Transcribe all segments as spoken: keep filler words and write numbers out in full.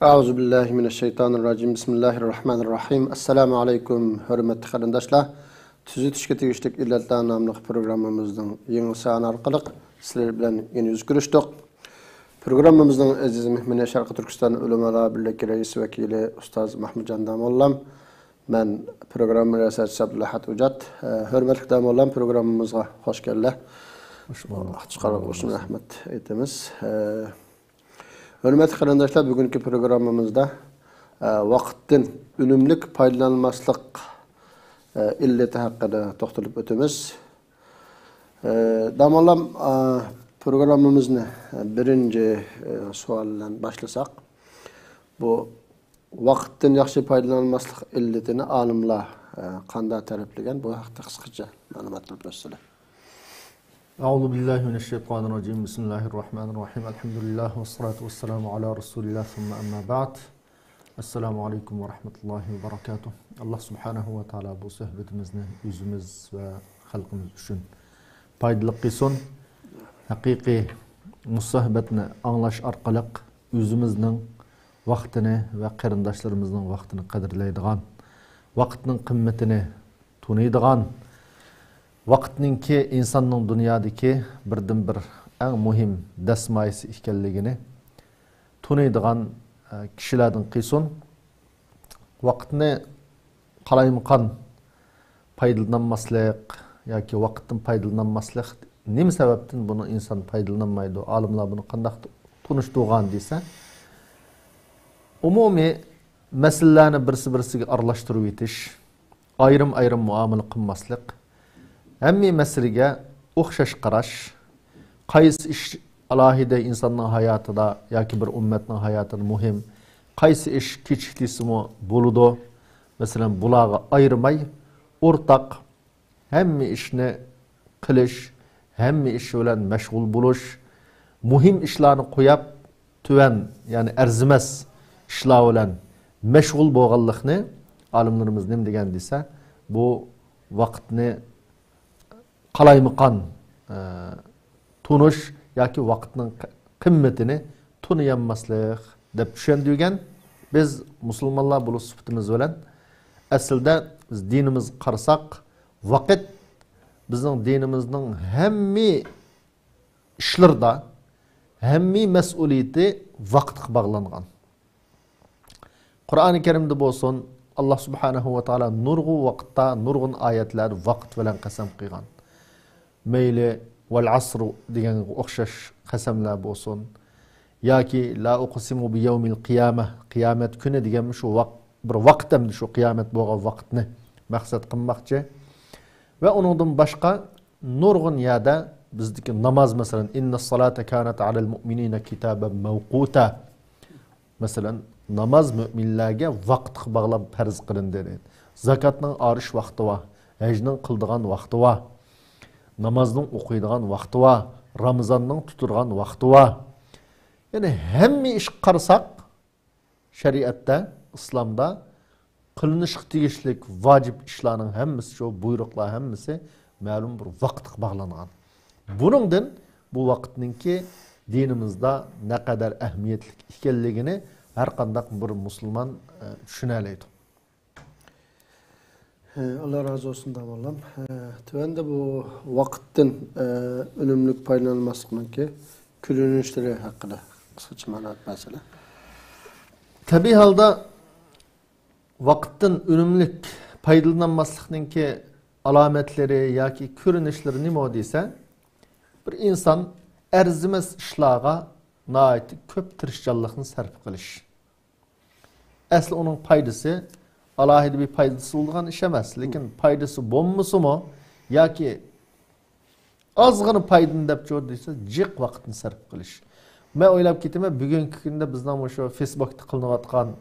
ئەئۇزۇ بىللاھى مىنەششەيتانىرراجىم. بىسمىللاھىرراھمانىرراھىم. ئەسسالامۇ ئەلەيكۇم، ھۆرمەتلىك قېرىنداشلار. تۈزىتىشكە تېگىشلىك ئىللەتلەر ناملىق پروگراممىمىزنىڭ يېڭى سانى ئارقىلىق سىلەر بىلەن يەنە يۈز كۆرۈشتۇق. پروگراممىمىزنىڭ ئەزىز مېھمىنى شەرقىي تۈركىستان ئۆلىمالار بىرلىكى رەئىس ۋەكىلى ئۇستاز مەھمۇتجان داموللام. مەن پروگرامما رىياسەتچىسى ئابدۇلئەھەد ئۇجات. ھۆرمەتلىك داموللام، پروگراممىمىزغا خوش كەلدى. خوش بۇلدۇق. ئاچچىق قارا بولسۇن، رەھمەت ئېيتىمىز. ھۆرمەتلىك قېرىنداشلار، بۈگۈنكى پروگراممىمىزدا، ئە، ۋاقىتتىن ئۈنۈملۈك پايدىلانماسلىق، ئە، ئىللىتى ھەققىدە توختىلىپ ئۆتىمىز. ئە، داموللام، ئە، پروگراممىمىزنى بىرىنچى، ئە، سوئال بىلەن باشلىساق، بۇ ۋاقىتتىن ياخشى پايدىلانماسلىق ئىللىتىنى ئالىملار، ئە، قانداق تەرىپلىگەن؟ بۇ ھەقتە قىسقىچە مەلۇمات بېرىپ ئۆتسىلە. أعوذ بالله من الشيطان الرجيم. بسم الله الرحمن الرحيم. الحمد لله والصلاة والسلام على رسول الله، ثم أما بعد. السلام عليكم ورحمة الله وبركاته. ئاللا سۇبھانەھۇ ۋە تائالا بۇ سۆھبىتىمىزنى ئۆزىمىز ۋە خەلقىمىز ئۈچۈن پايدىلىق قىلسۇن. ھەقىقىي مۇساھىبەتنى ئاڭلاش ئارقىلىق ئۆزىمىزنىڭ ۋاقتىنى ۋە قېرىنداشلىرىمىزنىڭ ۋاقتىنى قەدىرلەيدىغان، ۋاقىتنىڭ قىممىتىنى تونۇيدىغان، ۋاقىتنىڭكى ئىنساننىڭ دۇنيادىكى بىردىنبىر ئەڭ مۇھىم دەسمايىسى ئىكەنلىكىنى تونۇيدىغان، ئە، كىشىلەردىن قىلسۇن. ۋاقىتنى قالايمىقان پايدىلىنالماسلىق ياكى ۋاقىتتىن پايدىلىنالماسلىق، نېمە سەۋەبتىن بۇنى ئىنسان پايدىلىنالمايدۇ؟ ئالىملار بۇنى قانداق تونۇشتۇرغان دېسە، ئومۇمىي مەسىلىلەرنى بىرسى-بىرسىگە ئارىلاشتۇرۇۋېتىش، ئايرىم-ئايرىم مۇئامىلە قىلماسلىق، ھەممە مەسىلىگە ئوخشاش قاراش، قايسى ئىش ئالاھىدە ئىنساننىڭ ھاياتىدا ياكى بىر ئۈممەتنىڭ ھاياتىدا مۇھىم، قايسى ئىش كىچىك دېسىمۇ بولىدۇ، مەسىلەن، بۇلارغا ئايرىماي، ئورتاق ھەممە ئىشنى قىلىش، ھەممە ئىش بىلەن مەشغۇل بولۇش، مۇھىم ئىشلارنى قويۇپ، تۆۋەن، يەنى ئەرزىمەس ئىشلار بىلەن مەشغۇل بولغانلىقنى ئالىملىرىمىز نېمە دېگەن دېسە، بۇ ۋاقىتنى قالايمىقان، ئە، تونۇش ياكى ۋاقىتنىڭ قىممىتىنى تونۇيالماسلىق دەپ چۈشەندۈرگەن. بىز مۇسۇلمانلار بولۇش سۈپىتىمىز بىلەن ئەسلىدە بىز دىنىمىزغا قارىساق، ۋاقىت بىزنىڭ دىنىمىزنىڭ ھەممە ئىشلىرىدا، ھەممە مەسئۇلىيىتى ۋاقىتقا باغلانغان. قۇرئانى كەرىمدە بولسۇن، ئاللا سۇبھانەھۇ ۋە تائالا نۇرغۇن ۋاقىتتا، نۇرغۇن ئايەتلەردە ۋاقىت بىلەن قەسەم قىلغان. مەيلى ۋەل ئەسرۇ دېگەنگە ئوخشاش قەسەملەر بولسۇن، ياكى لا ئۇقسىمۇ بىيەۋمىل قىيامە، قىيامەت كۈنى دېگەنمۇ شۇ ۋاق-، بىر ۋاقىت ئەمدى شۇ قىيامەت بولغان ۋاقىتنى مەقسەت قىلماقچى. ۋە ئۇنىڭدىن باشقا نۇرغۇن يەردە بىزدىكى ناماز، مەسىلەن، ئىننەس سالاتا كانەت ئەلەل مۇئمىنىنە كىتابەن مەۋقۇتا. مەسىلەن، ناماز مۆمىنلەرگە ۋاقىتقا باغلاپ پەرز قىلىندى، دەيدۇ. زاكاتنىڭ ئايرىش ۋاقتى بار، ھەجنىڭ قىلىدىغان ۋاقتى بار، نامازنىڭ ئوقۇيدىغان ۋاقتى بار، رامىزاننىڭ تۇتىدىغان ۋاقتى بار. يەنى ھەممە ئىشقا قارىساق، شەرىئەتتە، ئىسلامدا قىلىنىشقا تېگىشلىك ۋاجىپ ئىشلارنىڭ ھەممىسى، شۇ بۇيرۇقلار ھەممىسى مەلۇم بىر ۋاقىتقا باغلانغان. بۇنىڭدىن بۇ ۋاقىتنىڭكى دىنىمىزدا نەقەدەر ئەھمىيەتلىك ئىكەنلىكىنى ھەر قانداق بىر مۇسۇلمان، ئە، چۈشىنەلەيدۇ. ئاللا رازى بولسۇن، داموللام. تۆۋەندە بۇ ۋاقىتتىن، ئە، ئۈنۈملۈك پايدىلانماسلىقنىڭكى كۆرۈنۈشلىرى ھەققىدە قىسقىچە مەلۇمات بەرسىلە. تەبىئىي ھالدا ۋاقىتتىن ئۈنۈملۈك پايدىلىنالماسلىقنىڭكى ئالامەتلىرى ياكى كۆرۈنۈشلىرى نېمە دېسە، بىر ئىنسان ئەرزىمەس ئىشلارغا ناھايىتى كۆپ تىرىشچانلىقنى سەرپ قىلىش. ئەسلى ئۇنىڭ پايدىسى، ئالاھىدە بىر پايدىسى بولىدىغان ئىش ئەمەس، لېكىن پايدىسى بولمىسىمۇ ياكى ئازغىنا پايدىنى دەپ چور دېسە، جىق ۋاقىتنى سەرپ قىلىش. مەن ئويلاپ كېتىمەن، بۈگۈنكى كۈندە بىزنىڭ مۇشۇ فېيسبۇكتا قىلىنىۋاتقان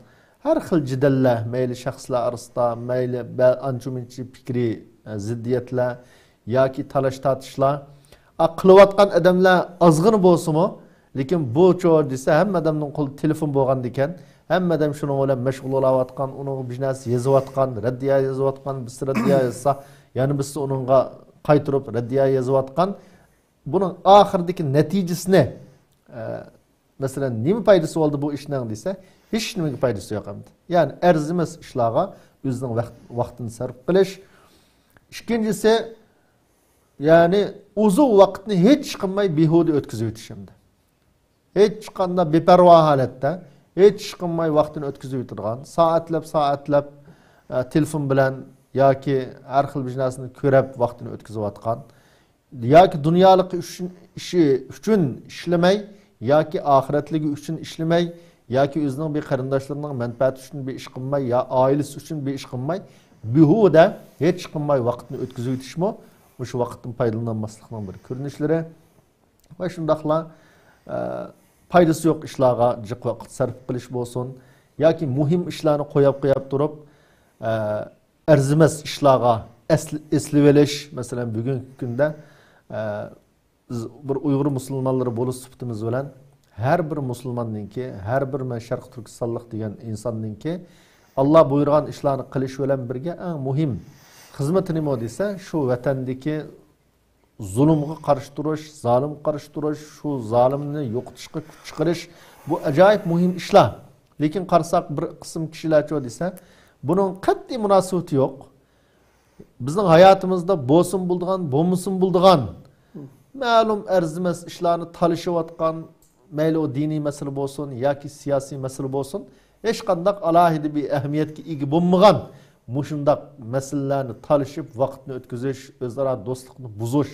ھەر خىل جېدەللەر، مەيلى شەخسلەر ئارىسىدا، مەيلى بە-، ئانچە-مۇنچە پىكرىي، ئە، زىددىيەتلەر ياكى تالاش-تارتىشلار، ئا، قىلىۋاتقان ئادەملەر ئازغىنا بولسىمۇ، لېكىن بۇ چور دېسە، ھەممە ئادەمنىڭ قولىدا تېلېفون بولغاندىكەن، ھەممە ئادەم شۇنىڭ بىلەن مەشغۇل بولاۋاتقان، ئۇنىڭغا بىر نەرسە يېزىۋاتقان، رەددىيە يېزىۋاتقان، بىرسى رەددىيە يازسا، يەنە بىرسى ئۇنىڭغا قايتۇرۇپ رەددىيە يېزىۋاتقان. بۇنىڭ ئاخىرىدىكى نەتىجىسىنى، ئە، مەسىلەن، نېمە پايدىسى بولدى بۇ ئىشنىڭ دېسە، ھېچ نېمىگە پايدىسى يوق ئەمدى. يەنى ئەرزىمەس ئىشلارغا ئۆزىنىڭ ۋاقتىنى سەرپ قىلىش. ئىككىنچىسى، يەنى ئۇزۇن ۋاقىتنى ھېچ قىلماي بىھۇدە ئۆتكۈزۈۋېتىش ئەمدى. ھېچقانداق بىپەرۋا ھالەتتە، ھېچ قىلماي ۋاقتىنى ئۆتكۈزۈۋېتىدىغان، سائەتلەپ، سائەتلەپ، ئە، تېلېفون بىلەن ياكى ھەر خىل بىر نەرسىنى كۆرۈپ ۋاقتىنى ئۆتكۈزۈۋاتقان، ياكى دۇنيالىق ئۈچۈن، ئىشى ئۈچۈن ئىشلىمەي، ياكى ئاخىرەتلىكى ئۈچۈن ئىشلىمەي، ياكى ئۆزىنىڭ بىر قېرىنداشلىرىنىڭ مەنپەئەتى ئۈچۈن بىر ئىش قىلماي، يا ئائىلىسى ئۈچۈن بىر ئىش قىلماي، بىھۇدە ھېچ قىلماي ۋاقىتنى ئۆتكۈزۈۋېتىشمۇ مۇشۇ ۋاقىتتىن پايدىلىنالماسلىقنىڭ بىر كۆرۈنۈشلىرى. ۋە شۇنداقلا، ئە، پايدىسى يوق ئىشلارغا جىق ۋاقىت سەرپ قىلىش بولسۇن ياكى مۇھىم ئىشلارنى قوياپ، قوياپ تۇرۇپ، ئە، ئەرزىمەس ئىشلارغا ئەسل-، ئېسىلىۋېلىش. مەسىلەن، بۈگۈنكى كۈندە، ئە، بىز بىر ئۇيغۇر مۇسۇلمانلىرى بولۇش سۈپىتىمىز بىلەن ھەر بىر مۇسۇلماننىڭكى، ھەر بىر، مەن شەرقىي تۈركىستانلىق دېگەن ئىنساننىڭكى ئاللا بۇيرۇغان ئىشلارنى قىلىش بىلەن بىرگە ئەڭ مۇھىم خىزمىتى نېمە دېسە، شۇ ۋەتەندىكى زۇلۇمغا قارشى تۇرۇش، زالىمغا قارشى تۇرۇش، شۇ زالىمنى يوقىتىشقا كۈچ چىقىرىش، بۇ ئاجايىپ مۇھىم ئىشلار. لېكىن قارىساق، بىر قىسىم كىشىلەرچۇ دېسە، بۇنىڭ قەتئىي مۇناسىۋىتى يوق. بىزنىڭ ھاياتىمىزدا بولسىمۇ بولىدىغان، بولمىسىمۇ بولىدىغان، مەلۇم ئەرزىمەس ئىشلارنى تالىشىۋاتقان، مەيلى ئۇ دىنىي مەسىلە بولسۇن ياكى سىياسىي مەسىلە بولسۇن، ھېچقانداق ئالاھىدە بىر ئەھمىيەتكە ئىگە بولمىغان مۇشۇنداق مەسىلىلەرنى تالىشىپ، ۋاقىتنى ئۆتكۈزۈش، ئۆزئارا دوستلۇقنى بۇزۇش،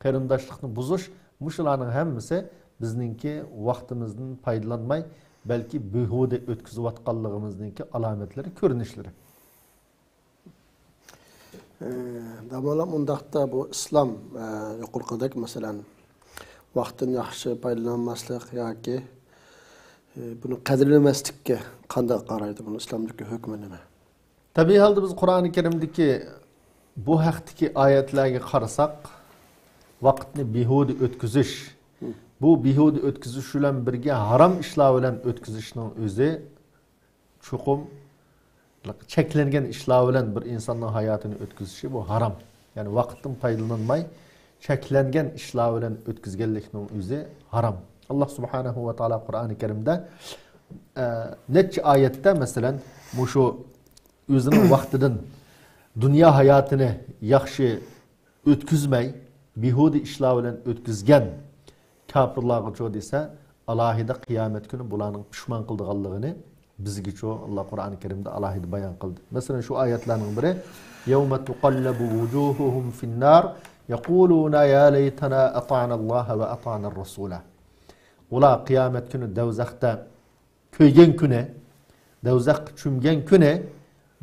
قېرىنداشلىقنى بۇزۇش، مۇشۇلارنىڭ ھەممىسى بىزنىڭكى ۋاقتىمىزدىن پايدىلانماي، بەلكى بىھۇدە ئۆتكۈزۈۋاتقانلىقىمىزنىڭكى ئالامەتلىرى، كۆرۈنۈشلىرى. ئە، داموللام، ئۇنداقتا بۇ ئىسلام، ئە، يۇقىرىقىدەك، مەسىلەن، ۋاقىتتىن ياخشى پايدىلانماسلىق ياكى، ئە، بۇنى قەدىرلىمەسلىككە قانداق قارايدۇ؟ بۇنىڭ ئىسلامدىكى ھۆكمى نېمە؟ تەبىئىي ھالدا بىز قۇرئانى كەرىمدىكى بۇ ھەقتىكى ئايەتلەرگە قارىساق، ۋاقىتنى بىھۇدە ئۆتكۈزۈش، بۇ بىھۇدە ئۆتكۈزۈش بىلەن بىرگە ھارام ئىشلار بىلەن ئۆتكۈزۈشنىڭ ئۆزى چوقۇم چەكلەنگەن ئىشلار بىلەن بىر ئىنساننىڭ ھاياتىنى ئۆتكۈزۈشى بۇ ھارام. يەنى ۋاقىتتىن پايدىلانماي، چەكلەنگەن ئىشلار بىلەن ئۆتكۈزگەنلىكنىڭ ئۆزى ھارام. ئاللا سۇبھانەھۇ ۋە تائالا قۇرئانى كەرىمدە، ئە، نەچچە ئايەتتە، مەسىلەن، مۇشۇ ئۆزىنىڭ ۋاقتىدىن دۇنيا ھاياتىنى ياخشى ئۆتكۈزمەي، بىھۇدە ئىشلار بىلەن ئۆتكۈزگەن كاپىرلارغىچۇ دېسە، ئالاھىدە قىيامەت كۈنى بۇلارنىڭ پۇشمان قىلىدىغانلىقىنى بىزگىچۇ ئاللا قۇرئانى كەرىمدە ئالاھىدە بايان قىلدى. مەسىلەن، شۇ ئايەتلەرنىڭ بىرى، يَوْمَ تُقَلَّبُ وُجُوهُهُمْ فِي النَّارِ يَقُولُونَ يَا لَيْتَنَا أَطَعْنَا اللَّهَ وَأَطَعْنَا الرَّسُولَ. ئۇلار قىيامەت كۈنى دەۋزەختە كۆيگەن كۈنى، دەۋزەخكە چۆمگەن كۈنى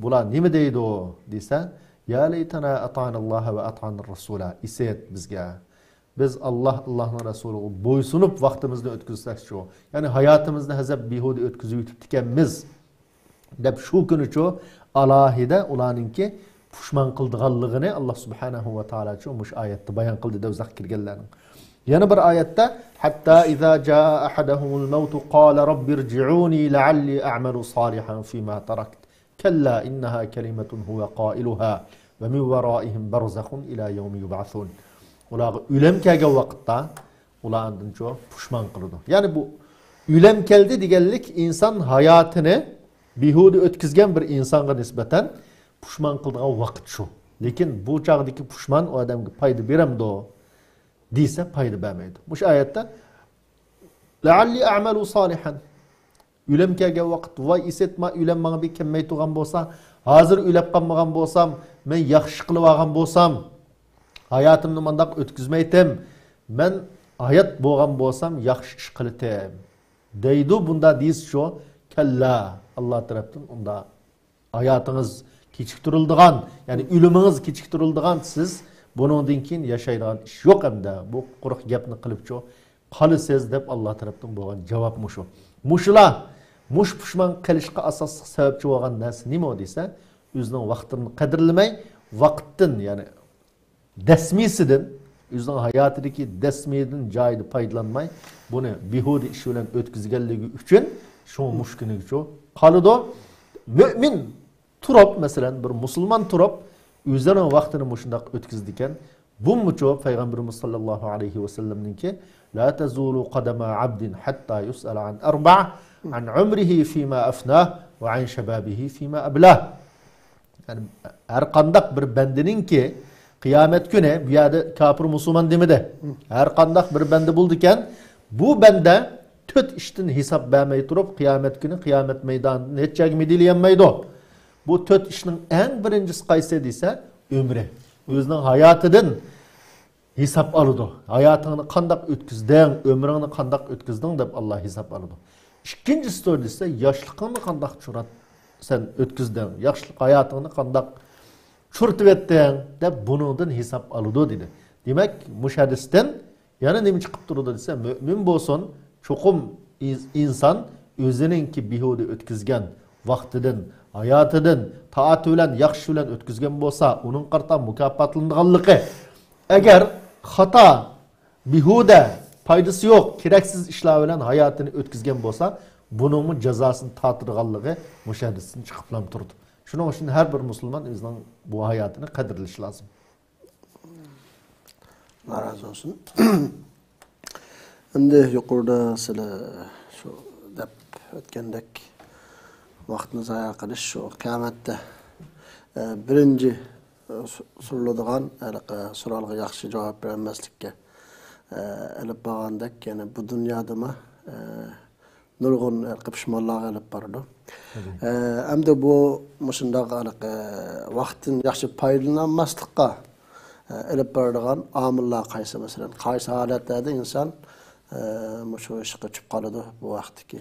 بۇلار نېمە دەيدۇ دېسە، يا لەيتەنا ئەتاناللاھە ۋە ئەتانەر رەسۇلە، ئىسىت بىزگە، بىز ئاللاھ، ئاللاھنىڭ رەسۇلىغا بويسۇنۇپ ۋاقتىمىزنى ئۆتكۈزسەكچۇ، يەنى ھاياتىمىزنى ھەزەپ بىھۇدە ئۆتكۈزۈۋېتىپتىكەنمىز دەپ شۇ كۈنىچۇ ئالاھىدە ئۇلارنىڭكى پۇشمان قىلىدىغانلىقىنى ئاللاھ سۇبھانەھۇ ۋە تائالاچۇ مۇشۇ ئايەتتە بايان قىلدى، دۆزەخكە كىرگەنلەرنىڭ. يەنە بىر ئايەتتە، حتى إذا جاء أحدهم الموت قال رب ارجعوني لعلي أعمل صالحا فيما تركت كلا إنها كلمة هو قائلها ومن ورائهم برزخ إلى يوم يبعثون. ئۇلارغا ئۆلۈم كەلگەن ۋاقىتتا ئۇلار ئاندىنچۇ پۇشمان قىلىدۇ. يەنى بۇ ئۆلۈم كەلدى دېگەنلىك ئىنسان ھاياتىنى بىھۇدە ئۆتكۈزگەن بىر ئىنسانغا نىسبەتەن پۇشمان قىلىدىغان ۋاقىت شۇ. لېكىن بۇ چاغدىكى پۇشمان ئۇ ئادەمگە پايدا بېرەمدۇ دېسە، پايدا بەرمەيدۇ. مۇشۇ ئايەتتە لعلي أعمل صالحا، ئۆلۈم كەلگەن ۋاقىت، ۋاي ئىسىت، ما ئۆلۈم ماڭا بىر كەلمەي تۇرغان بولسا، ھازىر ئۆلۈپ قالمىغان بولسام، مەن ياخشى قىلىۋالغان بولسام، ھاياتىمنى مانداق ئۆتكۈزمەيتتىم، مەن ھايات بولغان بولسام ياخشى ئىش قىلىتتىم دەيدۇ. بۇندا دېيىسىچۇ، كەللا، ئاللا تەرەپتىن ئۇندا ھاياتىڭىز كېچىكتۈرۈلىدىغان، يەنى ئۆلۈمىڭىز كېچىكتۈرۈلىدىغان، سىز بۇنىڭدىن كېيىن ياشايدىغان ئىش يوق ئەمدى. بۇ قۇرۇق گەپنى قىلىپچۇ قالىسىز دەپ ئاللا تەرەپتىن بولغان جاۋاب مۇشۇ. مۇشۇلار، مۇشۇ پۇشمان قىلىشقا ئاساسلىق سەۋەبچى بولغان نەرسە نېمە دېسە، ئۆزىنىڭ ۋاقتىنى قەدىرلىمەي، ۋاقىتتىن، يەنى دەسمىسىدىن، ئۆزىنىڭ ھاياتىدىكى دەسمىدىن جايىدا پايدىلانماي، بۇنى بىھۇدە ئىش بىلەن ئۆتكۈزگەنلىكى ئۈچۈن شۇڭا مۇشۇ كۈنىگىچۇ قالىدۇ. مۆمىن تۇرۇپ، مەسىلەن، بىر مۇسۇلمان تۇرۇپ، ئۆزىنىڭ ۋاقتىنى مۇشۇنداق ئۆتكۈزىدىكەن. بۇمۇچۇ پەيغەمبىرىمىز ساللاللاھۇ ئەلەيھى ۋەسەللەمنىڭكى، لا تزول قدما عبد حتى يسأل عن أربع، عن عمره فيما أفناه وعن شبابه فيما أبلاه. يەنى ھەر قانداق بىر بەندىنىڭكى قىيامەت كۈنى، بۇ يەردە كاپىر مۇسۇلمان دېمىدى. ھەر قانداق بىر بەندە بولىدىكەن، بۇ بەندە تۆت ئىشتىن ھېساب بەرمەي تۇرۇپ، قىيامەت كۈنى قىيامەت مەيدانىدىن ھېچ يەرگە مىدىرلىيەلمەيدۇ. بۇ تۆت ئىشنىڭ ئەڭ بىرىنچىسى قايسى دېسە، ئۆمرى. ئۆزىنىڭ ھاياتىدىن ھېساب ئالىدۇ. ھاياتىڭنى قانداق ئۆتكۈزدۈڭ، ئۆمرۈڭنى قانداق ئۆتكۈزدۈڭ دەپ ئاللا ھېساب ئالىدۇ. ئىككىنچىسى دېسە، ياشلىقىڭنى قانداق چۇرات سەن ئۆتكۈزدۈڭ، ياشلىق ھاياتىڭنى قانداق چۇرتۇۋەتتىڭ دەپ بۇنىڭدىن ھېساب ئالىدۇ دېدى. دېمەك، مۇشۇ ھەدىستىن يەنە نېمە چىقىپ تۇرىدۇ دېسە، مۆمىن بولسۇن، چوقۇم ئىنس-، ئىنسان ئۆزىنىڭكى بىھۇدە ئۆتكۈزگەن ۋاقتىدىن، ھاياتىدىن، تائەت بىلەن، ياخشى بىلەن ئۆتكۈزگەن بولسا، ئۇنىڭ قارىتا مۇكاپاتلىنىدىغانلىقى. ئەگەر خاتا، بىھۇدە، پايدىسى يوق، كېرەكسىز ئىشلار بىلەن ھاياتىنى ئۆتكۈزگەن بولسا، بۇنىڭمۇ جازاسىنى تارتىدىغانلىقى مۇشۇ ھەدىستىن چىقىپلا تۇرىدۇ. شۇنىڭ ئۈچۈن ھەر بىر مۇسۇلمان ئۆزىنىڭ بۇ ھاياتىنى قەدىرلىشى لازىم. نارازى بولسۇن. ئەمدى يۇقىرىدا سىلەر شۇ دەپ ئۆتكەندەك، ۋاقىتنى زايە قىلىش شۇ قىيامەتتە، ئە، بىرىنچى، ئە، سو-، سورىلىدىغان ھېلىقى سوئالغا ياخشى جاۋاب بېرەلمەسلىككە، ئە، ئېلىپ بارغاندەك، يەنى بۇ دۇنيادىمۇ، ئە، نۇرغۇن ھېلىقى پۇشمانلارغا ئېلىپ بارىدۇ. ئە، ئەمدى بۇ مۇشۇنداق ھېلىقى ۋاقىتتىن ياخشى پايدىلىنالماسلىققا، ئە، ئېلىپ بارىدىغان ئامىللار قايسى؟ مەسىلەن، قايسى ھالەتلەردە ئىنسان، ئە، مۇشۇ ئىشقا چۈشۈپ قالىدۇ؟ بۇ ھەقتىكى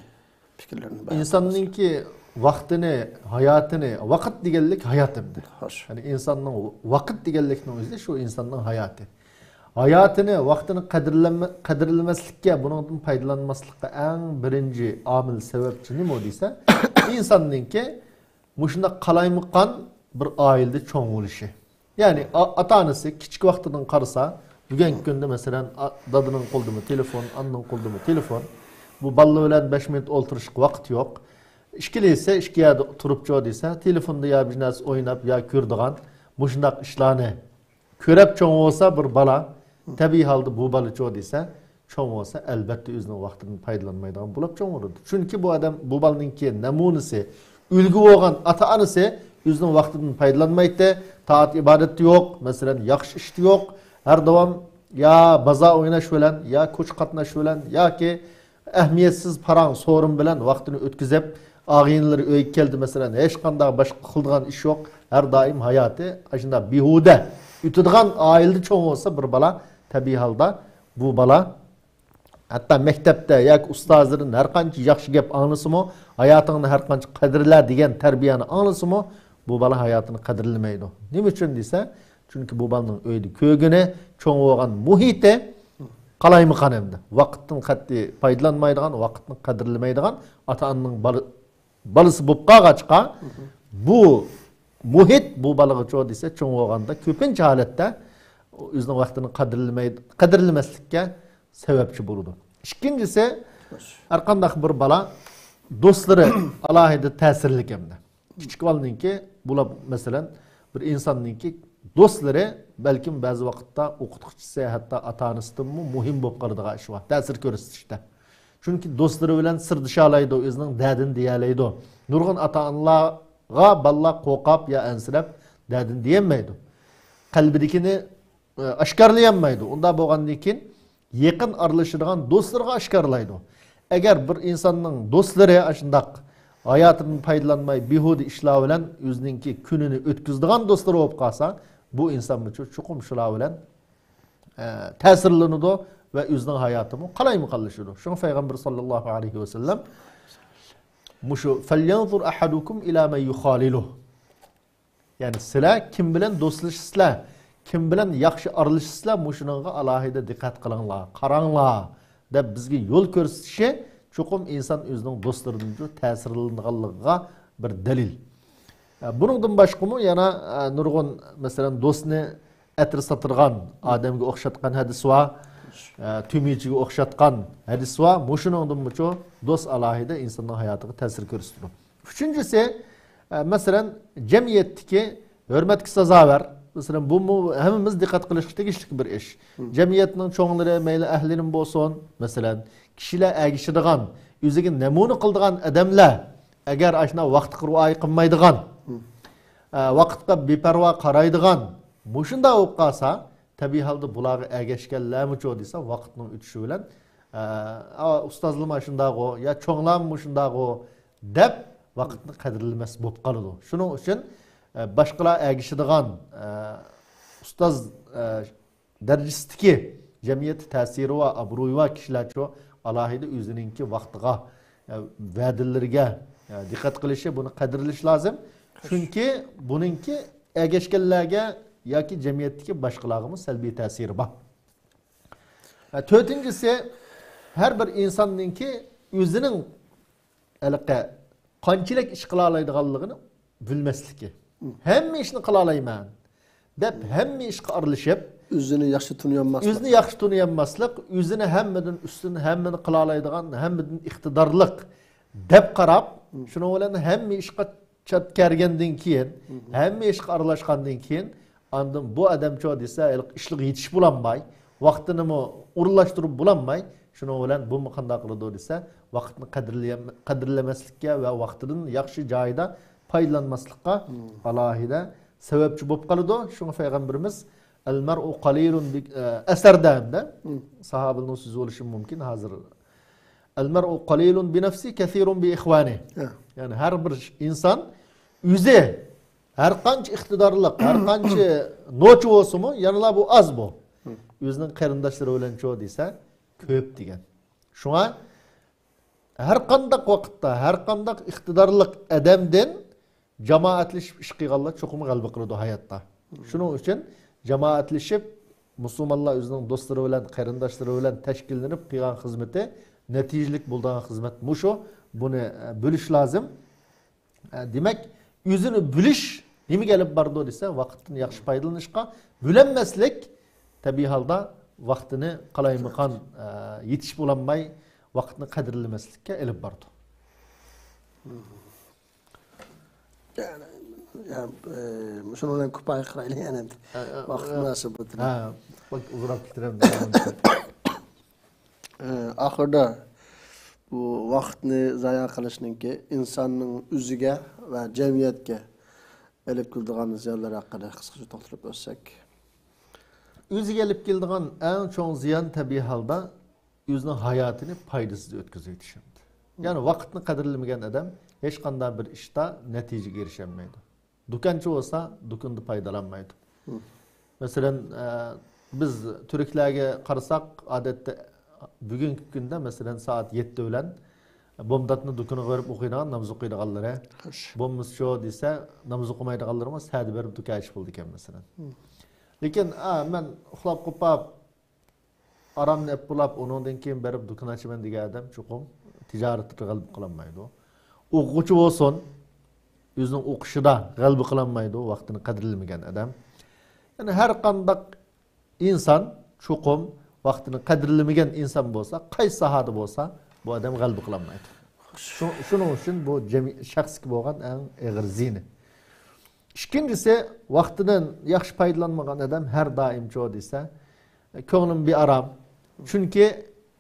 پىكىرلىرىنى بايان قىلسا. ئىنساننىڭكى ۋاقتىنى، ھاياتىنى، ۋاقىت دېگەنلىك ھايات ئەمدى. خوش. يەنى ئىنساننىڭ ۋاقىت دېگەنلىكنىڭ ئۆزى شۇ ئىنساننىڭ ھاياتى. ھاياتىنى، ۋاقتىنى قەدىرلەنمە-، قەدىرلىمەسلىككە، بۇنىڭدىن پايدىلانماسلىققا ئەڭ بىرىنچى ئامىل، سەۋەبچى نېمە دېسە، ئىنساننىڭكى مۇشۇنداق قالايمىقان بىر ئائىلىدە چوڭ بولۇشى. يەنى ئا-، ئاتا-ئانىسى كىچىك ۋاقتىدىن قارىسا، بۈگۈنكى كۈندە مەسىلەن، ئا-، دادىنىڭ قولىدىمۇ تېلېفون، ئانىنىڭ قولىدىمۇ تېلېفون. بۇ بالىلار بىلەن بەش مىنۇت ئولتۇرۇشقا ۋاقىت يوق. ئىككىلىسى ئىككى يەردە تۇرۇپچۇ دېسە، تېلېفوندا يا بىر نەرسە ئويناپ، يا كۆرىدىغان مۇشۇنداق ئىشلارنى كۆرەپ چوڭ بولسا بىر بالا، تەبىئىي ھالدا بۇ بالىچۇ دېسە، چوڭ بولسا، ئەلۋەتتە ئۆزىنىڭ ۋاقتىدىن پايدىلانمايدىغان بولۇپ چوڭ بولىدۇ. چۈنكى بۇ ئادەم، بۇ بالىنىڭكى نەمۇنىسى، ئۈلگە بولغان ئاتا-ئانىسى ئۆزىنىڭ ۋاقتىدىن پايدىلانمايتتى. تائەت ئىبادەتتە يوق، مەسىلەن، ياخشى ئىشتا يوق. ھەر داۋام يا بازار ئويناش بىلەن، يا كوچا قاتناش بىلەن، ياكى ئەھمىيەتسىز پاراڭ سورۇن بىلەن ۋاقتىنى ئۆتكۈزۈپ، ئاغىنىلىرى ئۆيگە كەلدى، مەسىلەن، ھېچقانداق باشقا قىلىدىغان ئىش يوق، ھەر دائىم ھاياتى ئاشۇنداق بىھۇدە ئۆتىدىغان ئائىلىدە چوڭ بولسا بىر بالا، تەبىئىي ھالدا بۇ بالا ھەتتا مەكتەپتە ياكى ئۇستازلىرىدىن ھەر قانچە ياخشى گەپ ئاڭلىسىمۇ، ھاياتىڭنى ھەر قانچە قەدىرلە دېگەن تەربىيەنى ئاڭلىسىمۇ، بۇ بالا ھاياتىنى قەدىرلىمەيدۇ. نېمە ئۈچۈن دېسە، چۈنكى بۇ بالىنىڭ ئۆيدە كۆرگىنى، چوڭ بولغان مۇھىتى قالايمىقان ئەمدى. ۋاقىتتىن قەتئىي پايدىلانمايدىغان، ۋاقىتنى قەدىرلىمەيدىغان ئاتا-ئانىنىڭ بالا-، بالىسى بولۇپ قالغاچقا، بۇ مۇھىت بۇ بالىغىچۇ دېسە، چوڭ بولغاندا كۆپىنچە ھالەتتە ئۆزىنىڭ ۋاقتىنى قەدىرلىمەي-، قەدىرلىمەسلىككە سەۋەبچى بولىدۇ. ئىككىنچىسى، ھەرقانداق بىر بالا دوستلىرى ئالاھىدە تەسىرلىك ئەمدى. كىچىك بالىنىڭكى، بۇلار، مەسىلەن، بىر ئىنساننىڭكى دوستلىرى، بەلكىم بەزى ۋاقىتتا ئوقۇتقۇچىسى، ھەتتا ئاتا-ئانىسىدىنمۇ مۇھىم بولۇپ قالىدىغان ئىش بار، تەسىر كۆرسىتىشتە. چۈنكى دوستلىرى بىلەن سىردىشالايدۇ، ئۆزىنىڭ دەردىنى دېيەلەيدۇ. نۇرغۇن ئاتا-ئانىلارغا بالىلار قورقۇپ يا ئەنسىرەپ دەردىنى دېيەلمەيدۇ. قەلبىدىكىنى ئاشكارىلىيالمايدۇ. ئۇنداق بولغاندىن كېيىن يېقىن ئارىلىشىدىغان دوستلىرىغا ئاشكارىلايدۇ. ئەگەر بىر ئىنساننىڭ دوستلىرى ئاشۇنداق ھاياتىدىن پايدىلانماي، بىھۇدە ئىشلار بىلەن ئۆزىنىڭكى كۈنىنى ئۆتكۈزىدىغان دوستلىرى بولۇپ قالسا، بۇ ئىنسانمۇ چوقۇم شۇلار بىلەن، ئە، تەسىرلىنىدۇ ۋە ئۆزىنىڭ ھاياتىمۇ قالايمىقانلىشىدۇ. شۇڭا پەيغەمبەر ساللاللاھۇ ئەلەيھى ۋەسەللەم مۇشۇ، فَلْيَنْظُرْ أَحَدُكُمْ إِلَى مَنْ يُخَالِلُهُ. يەنى سىلەر كىم بىلەن دوستلىشىسىلەر، كىم بىلەن ياخشى ئارىلىشىسىلەر، مۇشۇنىڭغا ئالاھىدە دىققەت قىلىڭلار، قاراڭلار، دەپ بىزگە يول كۆرسىتىشى چوقۇم ئىنسان ئۆزىنىڭ دوستلىرىدىن تەسىرلىنىدىغانلىقىغا بىر دەلىل. ئە، بۇنىڭدىن باشقىمۇ يەنە، ئە، نۇرغۇن، مەسىلەن، دوستنى ئەتىر ساتىدىغان ئادەمگە ئوخشاتقان ھەدىس بار، ئە، تۆمۈرچىگە ئوخشاتقان ھەدىس بار. مۇشۇنىڭدىنمۇچۇ دوست ئالاھىدە ئىنساننىڭ ھاياتىغا تەسىر كۆرسىتىدۇ. ئۈچىنچىسى، ئە، مەسىلەن، جەمئىيەتتىكى ھۆرمەتكە سازاۋەر، مەسىلەن، بۇمۇ ھەممىمىز دىققەت قىلىشقا تېگىشلىك بىر ئىش. جەمئىيەتنىڭ چوڭلىرى، مەيلى ئەھلىنىمۇ بولسۇن، مەسىلەن، كىشىلەر ئەگىشىدىغان، ئۆزىگە نەمۇنە قىلىدىغان ئادەملەر، ئەگەر ئاشۇنداق ۋاقىتقا رىئايە قىلمايدىغان، ئە، ۋاقىتقا بىپەرۋا قارايدىغان، مۇشۇنداق بولۇپ قالسا، تەبىئىي ھالدا بۇلارغا ئەگەشكەنلەرمۇچۇ دېسە، ۋاقىتنىڭ ئۆتۈشى بىلەن، ئە، ئا، ئۇستازلىرىمۇ شۇنداقغۇ، يا چوڭلارمۇ شۇنداقغۇ دەپ، ۋاقىتنى قەدىرلىمەس بولۇپ قالىدۇ. شۇنىڭ ئۈچۈن، ئە، باشقىلار ئەگىشىدىغان، ئە، ئۇستاز، ئە، دەرىجىسىدىكى جەمئىيەتتە تەسىرى بار، ئابرۇيى بار كىشىلەرچۇ ئالاھىدە ئۆزىنىڭكى ۋاقتىغا، ئە، ۋەدىلىرىگە، ئە، دىققەت قىلىشى، بۇنى قەدىرلىشى لازىم. چۈنكى بۇنىڭكى ئەگەشكەنلەرگە ياكى جەمئىيەتتىكى باشقىلارغىمۇ سەلبىي تەسىرى بار. ئە، تۆتىنچىسى، ھەر بىر ئىنساننىڭكى ئۆزىنىڭ ھېلىقى قانچىلىك ئىش قىلالايدىغانلىقىنى بىلمەسلىكى. ھەممە ئىشنى قىلالايمەن دەپ، ھەممە ئىشقا ئارىلىشىپ، ئۆزىنى ياخشى تونۇيالماسلىق. ئۆزىنى ياخشى تونۇيالماسلىق، ئۆزىنى ھەممىدىن ئۈستۈن، ھەممىنى قىلالايدىغان، ھەممىدىن ئىقتىدارلىق دەپ قاراپ، شۇنىڭ بىلەن ھەممە ئىشقا چات كەرگەندىن كېيىن، ھەممە ئىشقا ئارىلاشقاندىن كېيىن، ئاندىن بۇ ئادەمچۇ دېسە، ھېلىقى ئىشلىق يېتىشىپ بولالماي، ۋاقتىنىمۇ ئورۇنلاشتۇرۇپ بولالماي، شۇنىڭ بىلەن بۇمۇ قانداق قىلىدۇ دېسە، ۋاقىتنى قەدىرلىيەم-، قەدىرلىمەسلىككە ۋە ۋاقتىدىن ياخشى جايىدا پايدىلانماسلىققا ئالاھىدە سەۋەبچى بولۇپ قالىدۇ. شۇڭا پەيغەمبىرىمىز، ئەل مەرئۇ قەلىلۇن بى-، ئە، ئەسەردە ھەمدە ساھابىنىڭ سۆزى بولۇشى مۇمكىن ھازىر. ئەل مەرئۇ قەلىلۇن بى نەفسى، كەسىرۇن بى ئىخۋانى. يەنى ھەر بىر ئىنسان ئۆزى ھەر قانچە ئىقتىدارلىق، ھەر قانچە نوچى بولسىمۇ، يەنىلا بۇ ئاز بۇ. ئۆزىنىڭ قېرىنداشلىرى بىلەنچۇ دېسە، كۆپ دېگەن. شۇڭا ھەر قانداق ۋاقىتتا، ھەر قانداق ئىقتىدارلىق ئادەمدىن جامائەتلىشىپ ئىش قىلغانلار چوقۇم غەلىبە قىلىدۇ ھاياتتا. شۇنىڭ ئۈچۈن جامائەتلىشىپ، مۇسۇلمانلار ئۆزىنىڭ دوستلىرى بىلەن، قېرىنداشلىرى بىلەن تەشكىللىنىپ قىلغان خىزمىتى نەتىجىلىك بولىدىغان خىزمەت مۇشۇ. بۇنى، ئە، بىلىش لازىم. ئە، دېمەك، ئۆزىنى بىلىش نېمىگە ئېلىپ بارىدۇ دېسە، ۋاقىتتىن ياخشى پايدىلىنىشقا، بىلەلمەسلىك تەبىئىي ھالدا ۋاقتىنى قالايمىقان، ئە، يېتىشىپ بولالماي، ۋاقىتنى قەدىرلىمەسلىككە ئېلىپ بارىدۇ. يەنى، يەنى، ئە، شۇنىڭ بىلەن كۇپايە قىلايلى يەنە. ھە، ھە، ۋاقىت ھە. مۇناسىۋىتى بىلەن. ھە، بەك ئۇزىراپ كېتىرەمدىكەن. ئە، ئاخىردا بۇ ۋاقىتنى زايە قىلىشنىڭكى ئىنساننىڭ ئۆزىگە ۋە جەمئىيەتكە ئېلىپ كېلىدىغان زىيانلىرى ھەققىدە قىسقىچە توختىلىپ ئۆتسەك. ئۆزىگە ئېلىپ كېلىدىغان ئەڭ چوڭ زىيان تەبىئىي ھالدا ئۆزىنىڭ ھاياتىنى پايدىسىز ئۆتكۈزۈۋېتىشىدۇر. يەنى ۋاقىتنى قەدىرلىمىگەن ئادەم ھېچقانداق بىر ئىشتا نەتىجىگە ئېرىشەلمەيدۇ. دۇكانچى بولسا، دۇكىنىدا پايدىلانمايدۇ. مەسىلەن، ئە، بىز تۈركلەرگە قارىساق، ئادەتتە بۈگۈنكى كۈندە، مەسىلەن، سائەت يەتتە بىلەن بومداتنى دۇكىنىغا بېرىپ ئوقۇيدىغان، ناماز ئوقۇيدىغانلىرى، بولمىسىچۇ دېسە، ناماز ئوقۇمايدىغانلىرىمۇ سەدە بېرىپ دۇكان ئېچىپ بولىدىكەن، مەسىلەن. لېكىن، ئا، مەن ئۇخلاپ قوپاپ، ئارامنى ئېلىپ بولاپ، ئۇنىڭدىن كېيىن بېرىپ دۇكان ئاچىمەن دېگەن ئادەم چوقۇم تىجارىتىدە غەلىبە قىلالمايدۇ. ئوقۇغۇچى بولسۇن، ئۆزىنىڭ ئوقۇشىدا غەلىبە قىلالمايدۇ، ۋاقتىنى قەدىرلىمىگەن ئادەم. يەنى ھەر قانداق ئىنسان چوقۇم ۋاقتىنى قەدىرلىمىگەن ئىنسان بولسا، قايسى ساھەدە بولسا، بۇ ئادەم غەلىبە قىلالمايدۇ. شۇ-، شۇنىڭ ئۈچۈن بۇ جەمئىي شەخسكە بولغان ئەڭ ئېغىر زىيىنى. ئىككىنچىسى، ۋاقتىدىن ياخشى پايدىلانمىغان ئادەم ھەر دائىمچۇ دېسە، كۆڭلۈم بىئارام. چۈنكى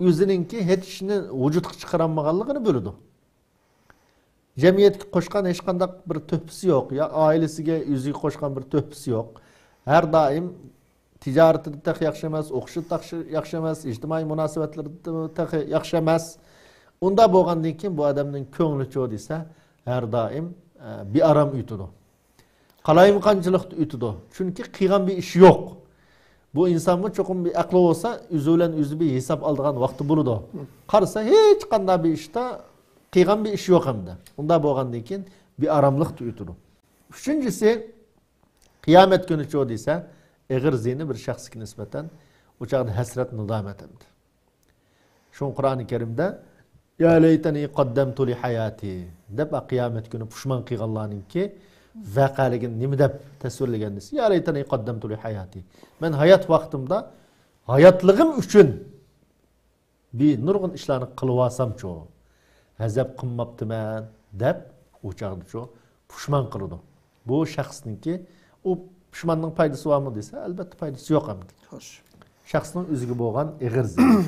ئۆزىنىڭكى ھېچ ئىشنى ۋۇجۇدقا چىقىرالمىغانلىقىنى بىلىدۇ. جەمئىيەتكە قوشقان ھېچقانداق بىر تۆھپىسى يوق، يا ئائىلىسىگە، ئۆزىگە قوشقان بىر تۆھپىسى يوق. ھەر دائىم تىجارىتىدە تېخى ياخشى ئەمەس، ئوقۇشىدا تاخشى-، ياخشى ئەمەس، ئىجتىمائىي مۇناسىۋەتلىرىدە تېخى ياخشى ئەمەس. ئۇنداق بولغاندىن كېيىن بۇ ئادەمنىڭ كۆڭلىچۇ دېسە، ھەر دائىم، ئە، بىئارام ئۆتىدۇ. قالايمىقانچىلىقتا ئۆتىدۇ. چۈنكى قىلغان بىر ئىشى يوق. بۇ ئىنسانمۇ چوقۇم بىر ئەقلى بولسا، ئۆزى بىلەن ئۆزى بىر ھېساب ئالىدىغان ۋاقتى بولىدۇ. قارىسا، ھېچقانداق بىر ئىشتا قىلغان بىر ئىشى يوق ئەمدى. ئۇنداق بولغاندىن كېيىن بىئاراملىقتا ئۆتىدۇ. ئۈچىنچىسى، قىيامەت كۈنىچۇ دېسە، ئېغىر زىيىنى بىر شەخسكە نىسبەتەن، ئۇ چاغدا ھەسرەت، نادامەت ئەمدى. شۇڭا قۇرئانى كەرىمدە، يا لەيتەنى قەددەمتۇ لىھاياتى دەپ، قىيامەت كۈنى پۇشمان قىلغانلارنىڭكى ۋەقەلىكىنى نېمە دەپ تەسۋىرلىگەن دېسە، يا لەيتەنى قەددەمتۇ لىھاياتى. مەن ھايات ۋاقتىمدا ھاياتلىقىم ئۈچۈن بىر نۇرغۇن ئىشلارنى قىلىۋالسامچۇ، غەزەپ قىلماپتىمەن دەپ، ئۇ چاغدىچۇ پۇشمان قىلىدۇ. بۇ شەخسنىڭكى، ئۇ پۇشماننىڭ پايدىسى بارمۇ دېسە، ئەلبەتتە پايدىسى يوق ئەمدى. خوش. شەخسنىڭ ئۆزىگە بولغان ئېغىر زىيىنى.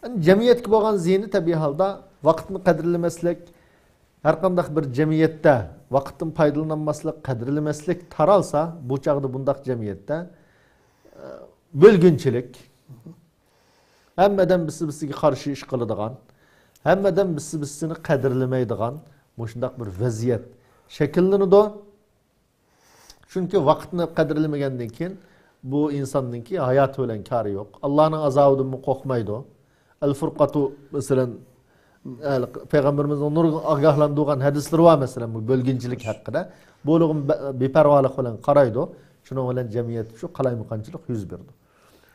ئەمدى جەمئىيەتكە بولغان زىيىنى تەبىئىي ھالدا ۋاقىتنى قەدىرلىمەسلىك، ھەر قانداق بىر جەمئىيەتتە ۋاقىتتىن پايدىلىنالماسلىق، قەدىرلىمەسلىك تارالسا، بۇ چاغدا بۇنداق جەمئىيەتتە، ئە، بۆلگۈنچىلىك، ھەممە ئادەم بىرسى-بىرسىگە قارشى ئىش قىلىدىغان، ھەممە ئادەم بىرسى-بىرسىنى قەدىرلىمەيدىغان مۇشۇنداق بىر ۋەزىيەت شەكىللىنىدۇ. چۈنكى ۋاقىتنى قەدىرلىمىگەندىن كېيىن بۇ ئىنساننىڭكى ھاياتى بىلەن كارى يوق. ئاللانىڭ ئازابىدىنمۇ قورقمايدۇ. ئەل فۇرقاتۇ، مەسىلەن، پەيغەمبىرىمىزنىڭ نۇرغۇن ئاگاھلاندۇرغان ھەدىسلىرى بار، مەسىلەن، بۇ بۆلگۈنچىلىك ھەققىدە. بۇ بىپەرۋالىق بىلەن قارايدۇ. شۇنىڭ بىلەن جەمئىيەتتە شۇ قالايمىقانچىلىق يۈز بېرىدۇ.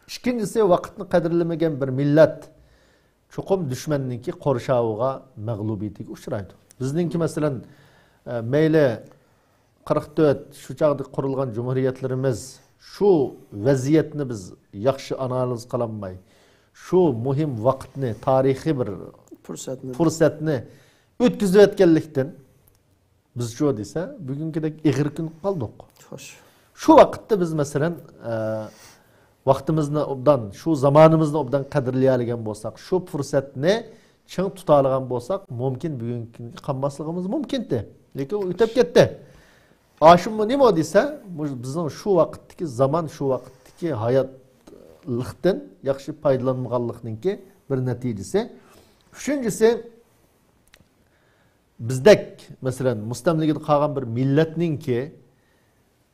ئىككىنچىسى، ۋاقىتنى قەدىرلىمىگەن بىر مىللەت چوقۇم دۈشمەننىڭكى قورشاۋىغا، مەغلۇبىيىتىگە ئۇچرايدۇ. بىزنىڭكى، مەسىلەن، ئە، مەيلى قىرىق تۆت، شۇ چاغدا قۇرۇلغان جۇمھۇرىيەتلىرىمىز شۇ ۋەزىيەتنى بىز ياخشى ئانالىز قىلالماي، شۇ مۇھىم ۋاقىتنى، تارىخىي بىر پۇرسەتنى پۇرسەتنى ئۆتكۈزۈۋەتكەنلىكتىن، بىزچۇ دېسە، بۈگۈنكىدەك ئېغىر كۈن قالدۇق. خوش. شۇ ۋاقىتتا بىز، مەسىلەن، ئە، ۋاقتىمىزنى ئوبدان، شۇ زامانىمىزنى ئوبدان قەدىرلىيەلىگەن بولساق، شۇ پۇرسەتنى چىڭ تۇتالىغان بولساق، مۇمكىن بۈگۈنكى كۈنگە قالماسلىقىمىز مۇمكىنتى. لېكىن ئۇ ئۆتۈپ كەتتى. ئاشۇمۇ نېمە دېسە، بۇ بىزنىڭ شۇ ۋاقىتتىكى زامان، شۇ ۋاقىتتىكى ھاياتلىقتىن ياخشى پايدىلانمىغانلىقنىڭكى بىر نەتىجىسى. ئۈچىنچىسى، بىزدەك، مەسىلەن، مۇستەملىكىدە قالغان بىر مىللەتنىڭكى،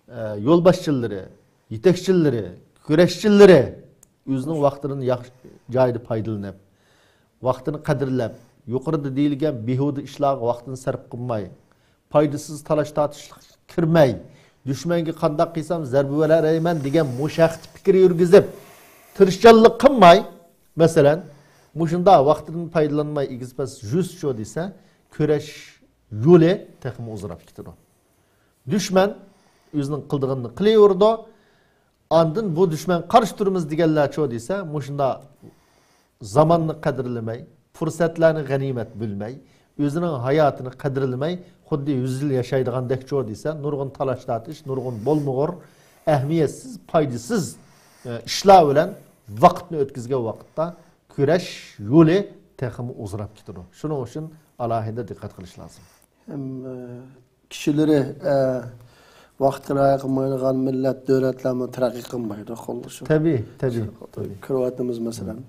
ئە، يولباشچىلىرى، يېتەكچىلىرى، كۈرەشچىلىرى ئۆزىنىڭ ۋاقتىدىن ياخشى جايىدا پايدىلىنىپ، ۋاقتىنى قەدىرلەپ، يۇقىرىدا دېيىلگەن بىھۇدە ئىشلارغا ۋاقتىنى سەرپ قىلماي، پايدىسىز تالاش-تارتىشلىققا كىرمەي، دۈشمەنگە قانداق قىلسام زەربە بېرەلەيمەن دېگەن مۇشۇ ھەقتە پىكىر يۈرگۈزۈپ، تىرىشچانلىق قىلماي، مەسىلەن، مۇشۇنداق ۋاقتىدىن پايدىلانماي ئېگىز-پەس يۈرسىچۇ دېسە، كۈرەش يولى تېخىمۇ ئۇزىراپ كېتىدۇ. دۈشمەن ئۆزىنىڭ قىلىدىغىنىنى قىلىۋېرىدۇ. ئاندىن بۇ دۈشمەن قارشى تۇرىمىز دېگەنلەرچۇ دېسە، مۇشۇنداق زاماننى قەدىرلىمەي، پۇرسەتلەرنى غەنىيمەت بىلمەي، ئۆزىنىڭ ھاياتىنى قەدىرلىمەي، خۇددى يۈز يىل ياشايدىغاندەكچۇ دېسە، نۇرغۇن تالاش-تارتىش، نۇرغۇن بولمىغۇر، ئەھمىيەتسىز، پايدىسىز، ئە، ئىشلار بىلەن ۋاقىتنى ئۆتكۈزگەن ۋاقىتتا كۈرەش يولى تېخىمۇ ئۇزىراپ كېتىدۇ. شۇنىڭ ئۈچۈن ئالاھىدە دىققەت قىلىش لازىم. ھەم، ئە، كىشىلىرى، ئە، ۋاقىتقا رىئايە قىلمايدىغان مىللەت، دۆلەتلەرمۇ تەرەققىي قىلمايدۇ، قوللىشىڭ. تەبىئىي، تەبىئىي، تەبىئىي. كۆرۈۋاتىمىز، مەسىلەن،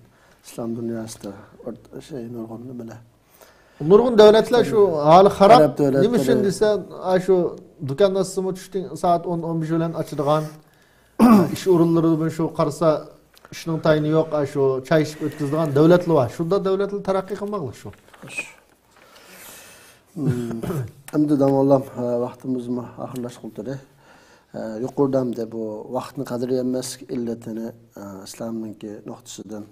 ئىسلام دۇنياسىدا ئورت-، شەي، نۇرغۇن نېمىلەر. نۇرغۇن دۆلەتلەر شۇ ھالى خاراب. ئەرەب دۆلەتلىرى. نېمە ئۈچۈن دېسە، ئا، شۇ دۇكان ئاچسىمۇ چۈشتىن سائەت ئون، ئون بىر بىلەن ئاچىدىغان، ئىش ئورۇنلىرىدىمۇ شۇ قارىسا، ئىشنىڭ تايىنى يوق، ئا، شۇ چاي ئىچىپ ئۆتكۈزىدىغان دۆلەتلەر بار. شۇنداق دۆلەتلەر تەرەققىي قىلماقلىق شۇ. مم. ئەمدى داڭلام، ئە، ۋاقتىمىزمۇ ئاخىرلاشقىلى تۇردى. ئە، يۇقىرىدا ئەمدى بۇ ۋاقىتنى قەدىرلىيەلمەسلىك ئىللىتىنى، ئە، ئىسلامنىڭكى نۇقتىسىدىن،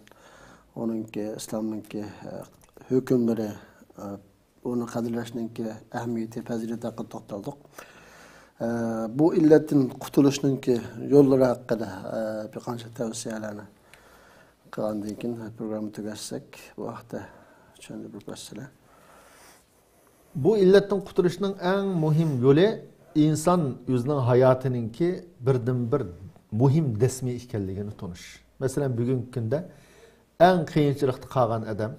ئۇنىڭكى، ئىسلامنىڭكى، ئە، ھۆكۈملىرى، ئە، ئۇنى قەدىرلەشنىڭكى ئەھمىيىتى، پەزىلىتى ھەققىدە توختالدۇق. ئە، بۇ ئىللەتتىن قۇتۇلۇشنىڭكى يوللىرى ھەققىدە، ئە، بىر قانچە تەۋسىيەلەرنى قىلغاندىن كېيىن، پروگرامما تۈگەتسەك، بۇ ھەقتە چۈشەندۈرۈپ بەرسىلە. بۇ ئىللەتتىن قۇتۇلۇشنىڭ ئەڭ مۇھىم يولى ئىنسان ئۆزىنىڭ ھاياتىنىڭكى بىردىنبىر مۇھىم دەسمى ئىكەنلىكىنى تونۇش. مەسىلەن، بۈگۈنكى كۈندە ئەڭ قىيىنچىلىقتا قالغان ئادەم،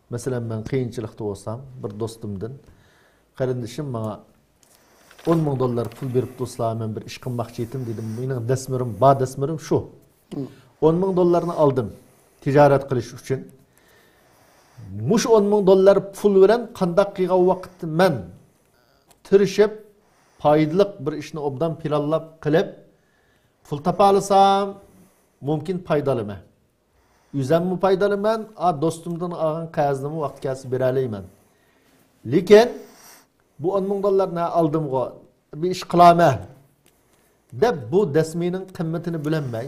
مەسىلەن، مەن قىيىنچىلىقتا بولسام، بىر دوستۇمدىن، قېرىندىشىم ماڭا ئون مىڭ دوللار پۇل بېرىپتۇ، سىلەر مەن بىر ئىش قىلماقچى ئىدىم دېدىم. مېنىڭ دەسمىرىم، بار دەسمىرىم شۇ. مم. ئون مىڭ دوللارنى ئالدىم تىجارەت قىلىش ئۈچۈن. مۇشۇ ئون مىڭ دوللار پۇل بىلەن قانداق قىلغان ۋاقىتتا مەن تىرىشىپ، پايدىلىق بىر ئىشنى ئوبدان پىلانلاپ قىلىپ، پۇل تاپالىسام، مۇمكىن پايدا ئالىمەن. ئۆزەممۇ پايدا ئالىمەن، ئا، دوستۇمدىن ئالغان قەرزنىمۇ ۋاقتى كەلسە بېرەلەيمەن. لېكىن بۇ ئون مىڭ دوللارنى ئالدىمغۇ، بىر ئىش قىلامەن دەپ، بۇ دەسمىنىڭ قىممىتىنى بىلەلمەي،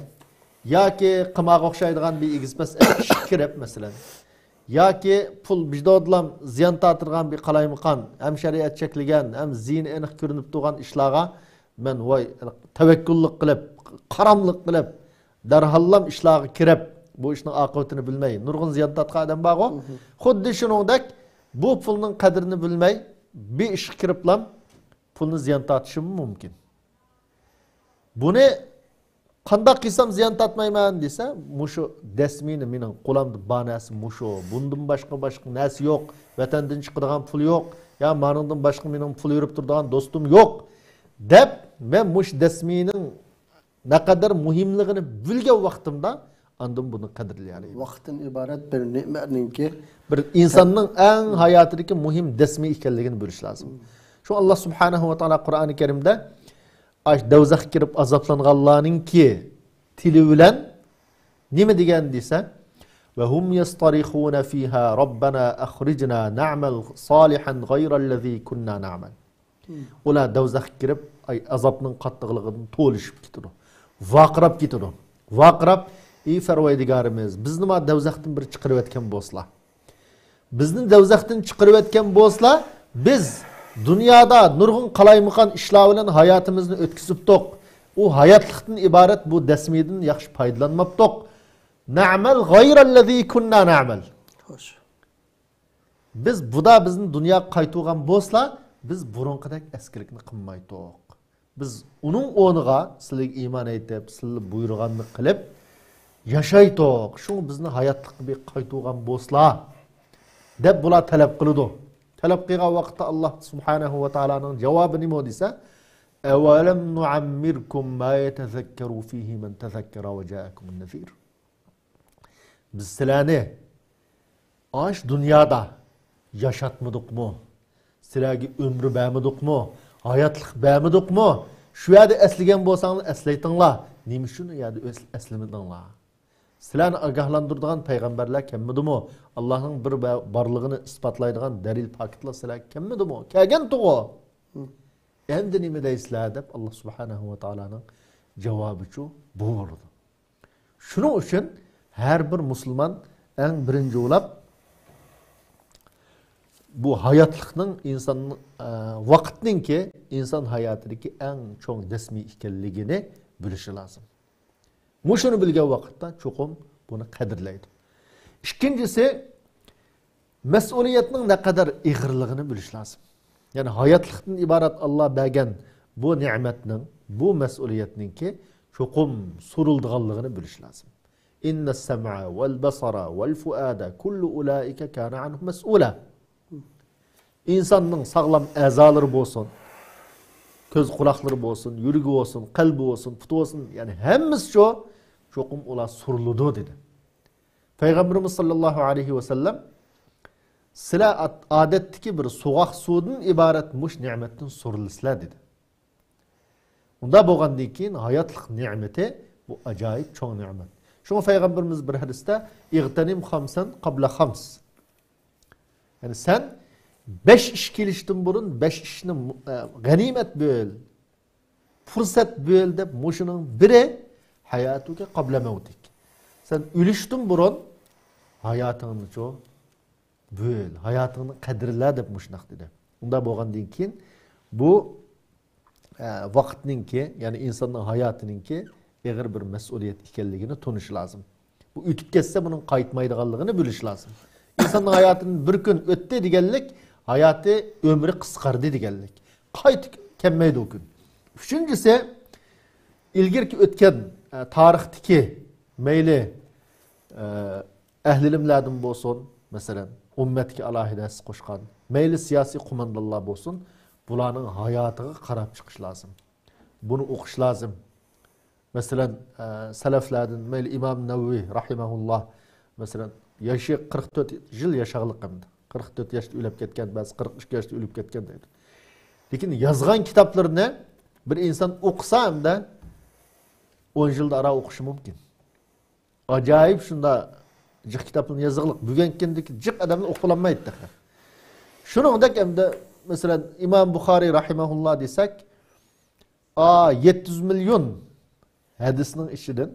ياكى قىمارغا ئوخشايدىغان بىر ئېگىز-پەس ئىشقا كىرىپ، مەسىلەن، ياكى پۇل بىجدودىلام زىيان تارتىدىغان بىر قالايمىقان، ھەم شەرىئەت چەكلىگەن، ھەم زىيىنى ئېنىق كۆرۈنۈپ تۇرغان ئىشلارغا مەن ۋاي تەۋەككۈللۈق قىلىپ، قاراملىق قىلىپ، دەرھاللام ئىشلارغا كىرىپ، بۇ ئىشنىڭ ئاقىۋىتىنى بىلمەي نۇرغۇن زىيان تارتقان ئادەم بارغۇ. مم. خۇددى شۇنىڭدەك بۇ پۇلنىڭ قەدرىنى بىلمەي بىر ئىشقا كىرىپلام پۇلنى زىيان تارتىشىمۇ مۇمكىن. بۇنى قانداق قىلسام زىيان تارتمايمەن دېسە، مۇشۇ دەسمىنى، مېنىڭ قولۇمدا بار نەرسە مۇشۇ. بۇندىن باشقا، باشقا نەرسە يوق. ۋەتەندىن چىقىدىغان پۇل يوق. يا مانىڭدىن باشقا مېنىڭ پۇل يۈرۈپ تۇرىدىغان دوستۇم يوق، دەپ، مەن مۇشۇ دەسمىنىڭ نەقەدەر مۇھىملىقىنى بىلگەن ۋاقتىمدا، ئاندىن بۇنى قەدىرلىيەلەيمەن. ۋاقىتتىن ئىبارەت بىر نېمەتنىڭكى، بىر ئىنساننىڭ ئەڭ ھاياتىدىكى مۇھىم دەسمى ئىكەنلىكىنى بىلىش لازىم. شۇ ئاللا سۇبھانەھۇ ۋە تائالا قۇرئانى كەرىمدە ئاش دوزاخقا كىرىپ ئازابلانغانلارنىڭكى تىلى بىلەن نېمە دېگەن دېسە، وهم يصطرخون فيها ربنا أخرجنا نعمل صالحا غير الذي كنا نعمل. ئۇلار دوزاخقا كىرىپ، ئاي، ئازابنىڭ قاتتىقلىقىدىن توۋلىشىپ كېتىدۇ. ۋارقىراپ كېتىدۇ. ۋارقىراپ، ئى پەرۋەردىگارىمىز، بىزنى ما دوزاختىن بىر چىقىرىۋەتكەن بولسىلا. بىزنى دوزاختىن چىقىرىۋەتكەن بولسىلا، بىز دۇنيادا نۇرغۇن قالايمىقان ئىشلار بىلەن ھاياتىمىزنى ئۆتكۈزۈپتۇق. ئۇ ھاياتلىقتىن ئىبارەت بۇ دەسمىدىن ياخشى پايدىلانماپتۇق. نەمەل غەيرەللەزى كۇننا نەمەل. خوش. بىز بۇدا بىزنى دۇنياغا قايتۇرغان بولسىلا، بىز بۇرۇنقىدەك ئەسكىلىكنى قىلمايتتۇق. بىز ئۇنىڭ ئورنىغا سىلىگە ئىمان ئېيتىپ، سىلى بۇيرۇغاننى قىلىپ ياشايتتۇق. شۇڭا بىزنى ھاياتلىققا بىر قايتۇرغان بولسىلا، دەپ بۇلار تەلەپ قىلىدۇ. تەلەپ قىلغان ۋاقىتتا ئاللا سۇبھانەھۇ ۋە تائالانىڭ جاۋابى نېمە دېسە، ئەۋەلەم نۇئەممىركۇم ما يەتەزەككەرۇ فىھى مەن تەزەككەرە ۋە جائەكۇمۇن نەزىر. بىز سىلەرنى ئاش دۇنيادا ياشاتمىدۇقمۇ؟ سىلەرگە ئۆمرى بەرمىدۇقمۇ؟ ھاياتلىق بەرمىدۇقمۇ؟ شۇ يەردە ئەسلىگەن بولساڭلار ئەسلەيتىڭلار. نېمە ئۈچۈن ئۇ يەردە ئەس-، ئەسلىمىدىڭلار؟ سىلەرنى ئاگاھلاندۇرىدىغان پەيغەمبەرلەر كەلمىدىمۇ؟ ئاللانىڭ بىر بە-، بارلىقىنى ئىسپاتلايدىغان دەلىل پاكىتلار سىلەرگە كەلمىدىمۇ؟ كەلگەنتىغۇ. ئەمدى نېمە دەيسىلەر دەپ ئاللا سۇبھانەھۇ ۋە تائالانىڭ جاۋابىچۇ بۇ بولىدۇ. شۇنىڭ ئۈچۈن ھەر بىر مۇسۇلمان ئەڭ بىرىنچى بولاپ بۇ ھاياتلىقنىڭ ئىنسان، ئە، ۋاقىتنىڭكى ئىنسان ھاياتىدىكى ئەڭ چوڭ دەسمى ئىكەنلىكىنى بىلىشى لازىم. مۇشۇنى بىلگەن ۋاقىتتا چوقۇم بۇنى قەدىرلەيدۇ. ئىككىنچىسى، مەسئۇلىيەتنىڭ نەقەدەر ئېغىرلىقىنى بىلىش لازىم. يەنى ھاياتلىقتىن ئىبارەت ئاللا بەرگەن بۇ نېمەتنىڭ، بۇ مەسئۇلىيەتنىڭكى چوقۇم سورىلىدىغانلىقىنى بىلىش لازىم. ئىننەس سەمئە ۋەل بەسەرە ۋەل فۇئادە كۇللۇ ئۇلائىكە كانە ئەنھۇ مەسئۇلە. ئىنساننىڭ ساغلام ئەزالىرى بولسۇن، كۆز قۇلاقلىرى بولسۇن، يۈرىكى بولسۇن، قەلبى بولسۇن، پۇتى بولسۇن، يەنى ھەممىسى شۇ، چوقۇم ئۇلار سورىلىدۇ دېدى. پەيغەمبىرىمىز ساللاللاھۇ ئەلەيھى ۋەسەللەم، سىلەر ئات-، ئادەتتىكى بىر سوغۇق سۇدىن ئىبارەت مۇش نېمەتتىن سورىلىسىلەر دېدى. ئۇنداق بولغاندىن كېيىن ھاياتلىق نېمىتى بۇ ئاجايىپ چوڭ نېمەت. شۇڭا پەيغەمبىرىمىز بىر ھەدىستە، ئىغتەنىم خامسەن قابلە خامس. يەنى سەن بەش ئىش كېلىشتىن بۇرۇن بەش ئىشنى، ئە، غەنىيمەت بىل، پۇرسەت بىل دەپ مۇشۇنىڭ بىرى ھاياتۇكە قابلە مەۋتىك. سەن ئۆلۈشتىن بۇرۇن ھاياتىڭنىچۇ بىل، ھاياتىڭنى قەدىرلە دەپ مۇشۇنداق دېدى. ئۇنداق بولغاندىن كېيىن بۇ، ئە، ۋاقىتنىڭكى، يەنى ئىنساننىڭ ھاياتىنىڭكى ئېغىر بىر مەسئۇلىيەت ئىكەنلىكىنى تونۇش لازىم. بۇ ئۆتۈپ كەتسە، بۇنىڭ قايتمايدىغانلىقىنى بىلىش لازىم. ئىنساننىڭ ھاياتىدىن بىر كۈن ئۆتتى دېگەنلىك، ھاياتى، ئۆمرى قىسقاردى دېگەنلىك. قايتا كەلمەيدۇ ئۇ كۈن. ئۈچىنچىسى، ئىلگىرىكى ئۆتكەن، ئە، تارىختىكى مەيلى، ئە، ئەھلى ئىلىملەردىن بولسۇن، مەسىلەن، ئۈممەتكە ئالاھىدە ھەسسە قوشقان، مەيلى سىياسىي قوماندانلار بولسۇن، بۇلارنىڭ ھاياتىغا قاراپ چىقىش لازىم. بۇنى ئوقۇش لازىم. مەسىلەن، ئە، سەلەفلەردىن مەيلى ئىمام نەۋەۋى راھىمەھۇللا، مەسىلەن، ياشى قىرىق تۆت يىل ياشاغلىق ئەمدى. قىرىق تۆت ياشتا ئۆلۈپ كەتكەن، بەزى قىرىق ئىككى ياشتا ئۆلۈپ كەتكەن دەيدۇ. لېكىن يازغان كىتابلىرىنى بىر ئىنسان ئوقۇسا ئەمدى ئون يىلدا ئارا ئوقۇشى مۇمكىن. ئاجايىپ شۇنداق جىق كىتابلارنى يازغانلىق. بۈگۈنكى كۈندىكى جىق ئادەملەر ئوقۇپ بولالمايدۇ تېخى. شۇنىڭدەك ئەمدى، مەسىلەن، ئىمام بۇخارىي راھىمەھۇللا دېسەك، ئا، يەتتە يۈز مىليون ھەدىسنىڭ ئىچىدىن،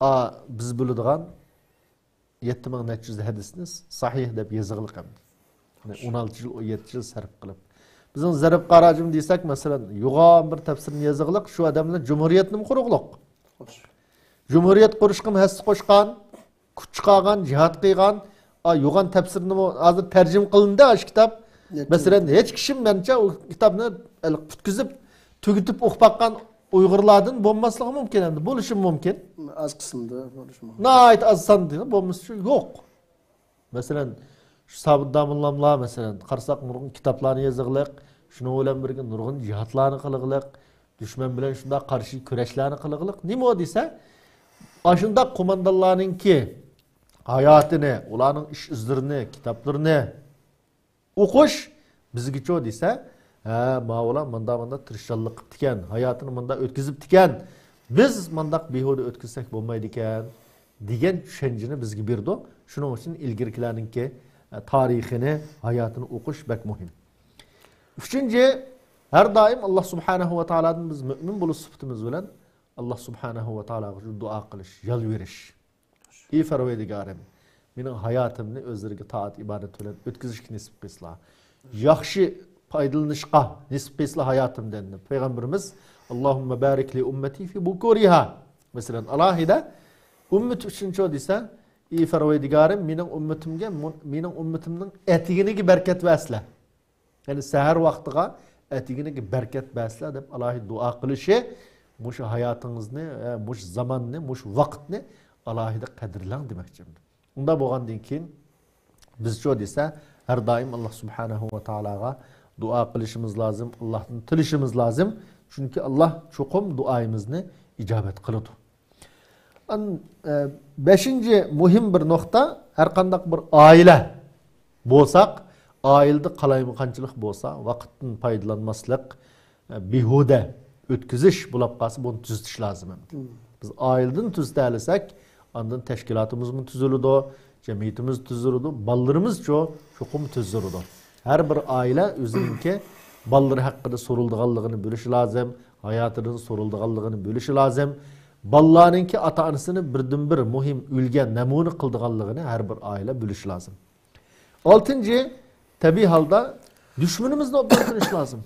ئا، بىز بىلىدىغان يەتتە مىڭ نەچچە يۈز ھەدىسنى ساھىھ دەپ يېزىغلىق ئەمدى. يەنى ئون ئالتە يىل، ئون يەتتە يىل سەرپ قىلىپ. بىزنىڭ زەرب قاراجىم دېسەك، مەسىلەن، يوغان بىر تەپسىرنى يېزىغلىق، شۇ ئادەملەر جۇمھۇرىيەتنىمۇ قۇرغلۇق. جۇمھۇرىيەت قۇرۇشقىمۇ ھەسسە قوشقان، كۈچ چىقارغان، جىھاد قىلغان، ئا، يوغان تەپسىرنىمۇ ھازىر تەرجىمە قىلىندى، ئاشۇ كىتاب. نەچچە مەسىلەن، ھېچ كىشىم مەنچە ئۇ كىتابنى پۈتكۈزۈپ، تۈگىتىپ ئوقۇپ باققان ئۇيغۇرلاردىن بولماسلىقى مۇمكىن، ئەمدى بولۇشى مۇمكىن. ئاز قىسىمدا بولۇشى مۇمكىن. ناھايىتى ئاز ساندا بولمىسا يوق. مەسىلەن، شۇ سابىت داموللاملار، مەسىلەن، قارىساق، نۇرغۇن كىتابلارنى يازغىلىق، شۇنىڭ بىلەن بىرگە نۇرغۇن جىھادلارنى قىلغىلىق، دۈشمەن بىلەن شۇنداق قارشى كۈرەشلەرنى قىلغىلىق. نېمە دېسە، ئاشۇنداق قوماندانلارنىڭكى ھاياتىنى، ئۇلارنىڭ ئىش ئىزلىرىنى، كىتابلىرىنى ئوقۇش بىزگىچۇ دېسە، ھە، ماۋۇلار مۇنداق، مۇنداق تىرىشچانلىق قىپتىكەن، ھاياتىنى مۇنداق ئۆتكۈزۈپتىكەن، بىز مۇنداق بىھۇدە ئۆتكۈزسەك بولمايدىكەن، دېگەن چۈشەنچىنى بىزگە بېرىدۇ. شۇنىڭ ئۈچۈن ئىلگىرىكىلەرنىڭكى، ئە، تارىخىنى، ھاياتىنى ئوقۇش بەك مۇھىم. ئۈچىنچى، ھەر دائىم ئاللا سۇبھانەھۇ ۋە تائالادىن بىز مۆمىن بولۇش سۈپىتىمىز بىلەن ئاللا سۇبھانەھۇ ۋە تائالاغا شۇ دۇئا قىلىش، يالۋۇرۇش. ئى پەرۋەردىگارىم، مېنىڭ ھاياتىمنى ئۆزلىرىگە تائەت ئىبادەت بىلەن ئۆتكۈزۈشكە نېسىپ قىلسىلا. ياخشى پايدىلىنىشقا نېسىپ قىلسىلا ھاياتىمدىن، دەپ پەيغەمبىرىمىز، «ئاللاھۇممە بارىك لى ئۇممەتى فى بۇكۇرىھا.» مەسىلەن، ئالاھىدە ئۈممىتى ئۈچۈنچۇ دېسە، ئى پەرۋەردىگارىم، مېنىڭ ئۈممىتىمگە، مۇ-، مېنىڭ ئۈممىتىمنىڭ ئەتىگىنىگە بەرىكەت بەرسىلە. يەنى سەھەر ۋاقتىغا، ئەتىگىنىگە بەرىكەت بەرسىلە دەپ ئالاھىدە دۇئا قىلىشى، مۇشۇ ھاياتىڭىزنى، ئە، مۇشۇ زاماننى، مۇشۇ ۋاقىتنى ئالاھىدە قەدىرلەڭ دېمەكچى. ئۇنداق بولغاندىن كېيىن بىزچۇ دېسە، ھەر دائىم ئاللا سۇبھانەھۇ ۋە تائالاغا دۇئا قىلىشىمىز لازىم، ئاللاھتىن تىلىشىمىز لازىم. چۈنكى ئاللا چوقۇم دۇئايىمىزنى ئىجابەت قىلىدۇ. ئان-، ئە، بەشىنچى مۇھىم بىر نۇقتا، ھەر قانداق بىر ئائىلە بولساق، ئائىلىدە قالايمىقانچىلىق بولسا، ۋاقىتتىن پايدىلانماسلىق، ئە، بىھۇدە ئۆتكۈزۈش بولۇپ قالسا، بۇنى تۈزىتىش لازىم. مم. بىز ئائىلىدىن تۈزىتەلىسەك، ئاندىن تەشكىلاتىمىزمۇ تۈزۈلىدۇ، جەمئىيىتىمىز تۈزۈلىدۇ، بالىلىرىمىزچۇ چوقۇم تۈزۈلىدۇ. ھەر بىر ئائىلە ئۆزىنىڭكى بالىلىرى ھەققىدە سورىلىدىغانلىقىنى بىلىشى لازىم، ھاياتىدىن سورىلىدىغانلىقىنى بىلىشى لازىم. بالىلارنىڭكى ئاتا-ئانىسىنى بىردىنبىر مۇھىم ئۈلگە، نەمۇنە قىلىدىغانلىقىنى ھەر بىر ئائىلە بىلىشى لازىم. ئالتىنچى، تەبىئىي ھالدا دۈشمىنىمىزنى ئوبدان تونۇش لازىم.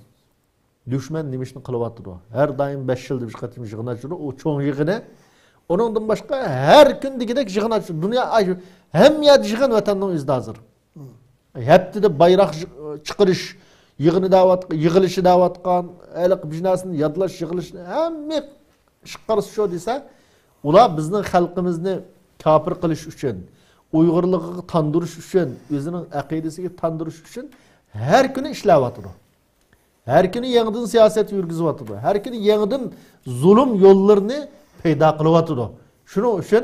دۈشمەن نېمە ئىشنى قىلىۋاتىدۇ؟ ھەر دائىم بەش يىلدا بىر قېتىم يىغىن ئاچىدۇ، ئۇ چوڭ يىغىنى. ئۇنىڭدىن باشقا ھەر كۈن دېگۈدەك يىغىن ئاچىدۇ. دۇنيا، ئاي، ھەممە يەردە يىغىن ۋەتەننىڭ ئۆزىدە ھازىر. ھەپتىدە بايراق چىقىرىش يىغىنى دەۋاتقان، يىغىلىشى دەۋاتقان، ھېلىقى بىر نەرسىنى يادلاش يىغىلىشىنى ھەممە ئىشقا قارىسا شۇ دېسە، ئۇلار بىزنىڭ خەلقىمىزنى كاپىر قىلىش ئۈچۈن، ئۇيغۇرلۇقىغا تاندۇرۇش ئۈچۈن، ئۆزىنىڭ ئەقىدىسىگە تاندۇرۇش ئۈچۈن ھەر كۈنى ئىشلەۋاتىدۇ. ھەر كۈنى يېڭىدىن سىياسەت يۈرگۈزۈۋاتىدۇ. ھەر كۈنى يېڭىدىن زۇلۇم يوللىرىنى پەيدا قىلىۋاتىدۇ. شۇنىڭ ئۈچۈن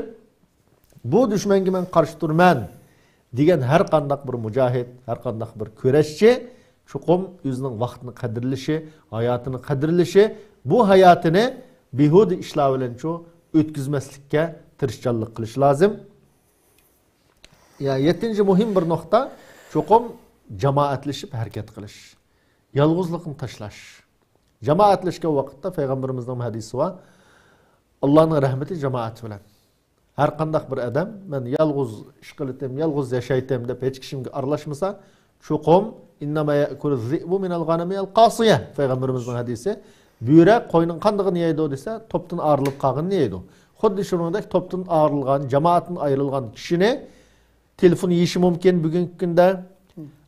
بۇ دۈشمەنگە مەن قارشى تۇرىمەن دېگەن ھەر قانداق بىر مۇجاھىد، ھەر قانداق بىر كۈرەشچى چوقۇم ئۆزىنىڭ ۋاقتىنى قەدىرلىشى، ھاياتىنى قەدىرلىشى، بۇ ھاياتىنى بىھۇدە ئىشلار بىلەنچۇ ئۆتكۈزمەسلىككە تىرىشچانلىق قىلىشى لازىم. يا، يەتتىنچى مۇھىم بىر نۇقتا، چوقۇم جامائەتلىشىپ ھەرىكەت قىلىش. يالغۇزلۇقنى تاشلاش. جامائەتلەشكەن ۋاقىتتا پەيغەمبىرىمىزنىڭ ھەدىسى بار، ئاللانىڭ رەھمىتى جامائەت بىلەن. ھەر قانداق بىر ئادەم، مەن يالغۇز ئىش قىلىتىم، يالغۇز ياشايتىم دەپ ھېچ كىشىمگە ئارىلاشمىسا، چوقۇم، «ئىننەما يەئكۇلۇ زىئبۇ مىنەل غەنەمىل قاسىيە.» پەيغەمبىرىمىزنىڭ ھەدىسى، بۆرە قوينىڭ قاندىقىنى يەيدۇ دېسە، توپتىن ئايرىلىپ قالغىنىنى يەيدۇ. خۇددى شۇنىڭدەك توپتىن ئايرىلغان، جامائەتتىن ئايرىلغان كىشىنى تېلېفون يېيىشى مۇمكىن بۈگۈنكى كۈندە.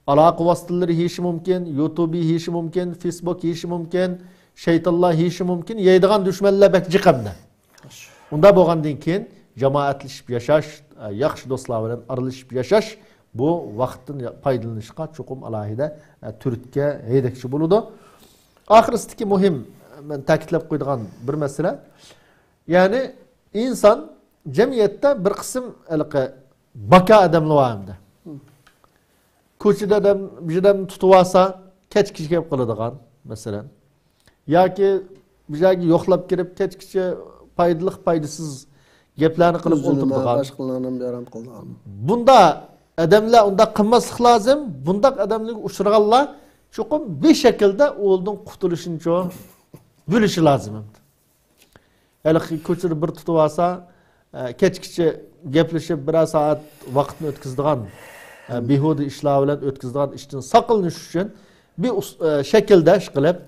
ئالاقە ۋاسىتىلىرى يېيىشى مۇمكىن، يۇتۇب يېيىشى مۇمكىن، فېيسبۇك يېيىشى مۇمكىن، شەيتانلار يېيىشى مۇمكىن، يەيدىغان دۈشمەنلەر بەك جىق ئەمدى. ئۇنداق بولغاندىن كېيىن جامائەتلىشىپ ياشاش، ياخشى دوستلار بىلەن ئارىلىشىپ ياشاش، بۇ ۋاقىتتىن پايدىلىنىشقا چوقۇم ئالاھىدە تۈرتكە، ھەيدەكچى بولىدۇ. ئاخىرسىدىكى مۇھىم، مەن تەكىتلەپ قويىدىغان بىر مەسىلە، يەنى ئىنسان جەمئىيەتتە بىر قىسىم ھېلىقى باكا ئادەملەر بار ئەمدى. كوچىدا ئادەم، بىر ئادەمنى تۇتۇپ ئالسا، كەچكىچە كېلىپ قالىدىغان، مەسىلەن. ياكى بىر يەرگە يوقلاپ كىرىپ، كەچكىچە پايدىلىق، پايدىسىز گەپلەرنى قىلىپ ئۆزىنى ئولتۇرىدىغان. باشقىلارنى بىئارام قىلىدىغان. بۇنداق ئادەملەر ئۇنداق قىلماسلىق لازىم. بۇنداق ئادەملەرگە ئۇچرىغانلار چوقۇم بىر شەكىلدە ئۇنىڭدىن قۇتۇلۇشىنى بىلىشى لازىم. ھېلىقى كوچىدا بىر تۇتۇپ ئالسا، ئە، كەچكىچە گەپلىشىپ، بىرەر سائەت ۋاقىتنى ئۆتكۈزىدىغان، ئە، بىھۇدە ئىشلار بىلەن ئۆتكۈزىدىغان ئىشتىن ساقلىنىش ئۈچۈن بىر ئۇس-، ئە، شەكىلدە ئىش قىلىپ،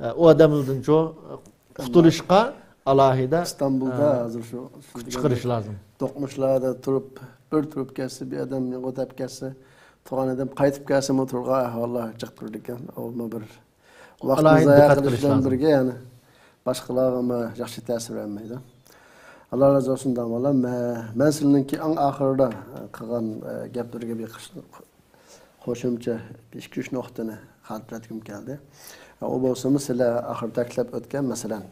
ئە، ئۇ ئادەملەردىنچۇ قۇتۇلۇشقا ئالاھىدە، ئىستانبۇلدا، ئە، ھازىر شۇ، شۇ كۈچ چىقىرىش لازىم. توقۇمۇشلاردا تۇرۇپ، بىر تۇرۇپ كەتسە، بىر ئادەم يوقاپ كەتسە، تۇرغان ئادەم قايتىپ كەلسىمۇ تۇرغان ئەھۋاللار چىقىپ تۇرىدىكەن. ئۇمۇ بىر ۋاقىتنى ئالاھىدە زايە دىققەت قىلىش قىلىش بىلەن لازىم. بىرگە، يەنى باشقىلارغىمۇ ياخشى تەسىر بەرمەيدۇ. ئاللا رازى بولسۇن، داموللام. مە-، مەن سىلىنىڭكى ئەڭ ئاخىرىدا قىلغان، ئە، گەپلىرىگە بىر قىش-، قوشۇمچە بىر ئىككى-ئۈچ نۇقتىنى خاتىرىلەتكۈم كەلدى. ئە، ئۇ بولسىمۇ سىلەر ئاخىرىدا تەكىتلەپ ئۆتكەن، مەسىلەن،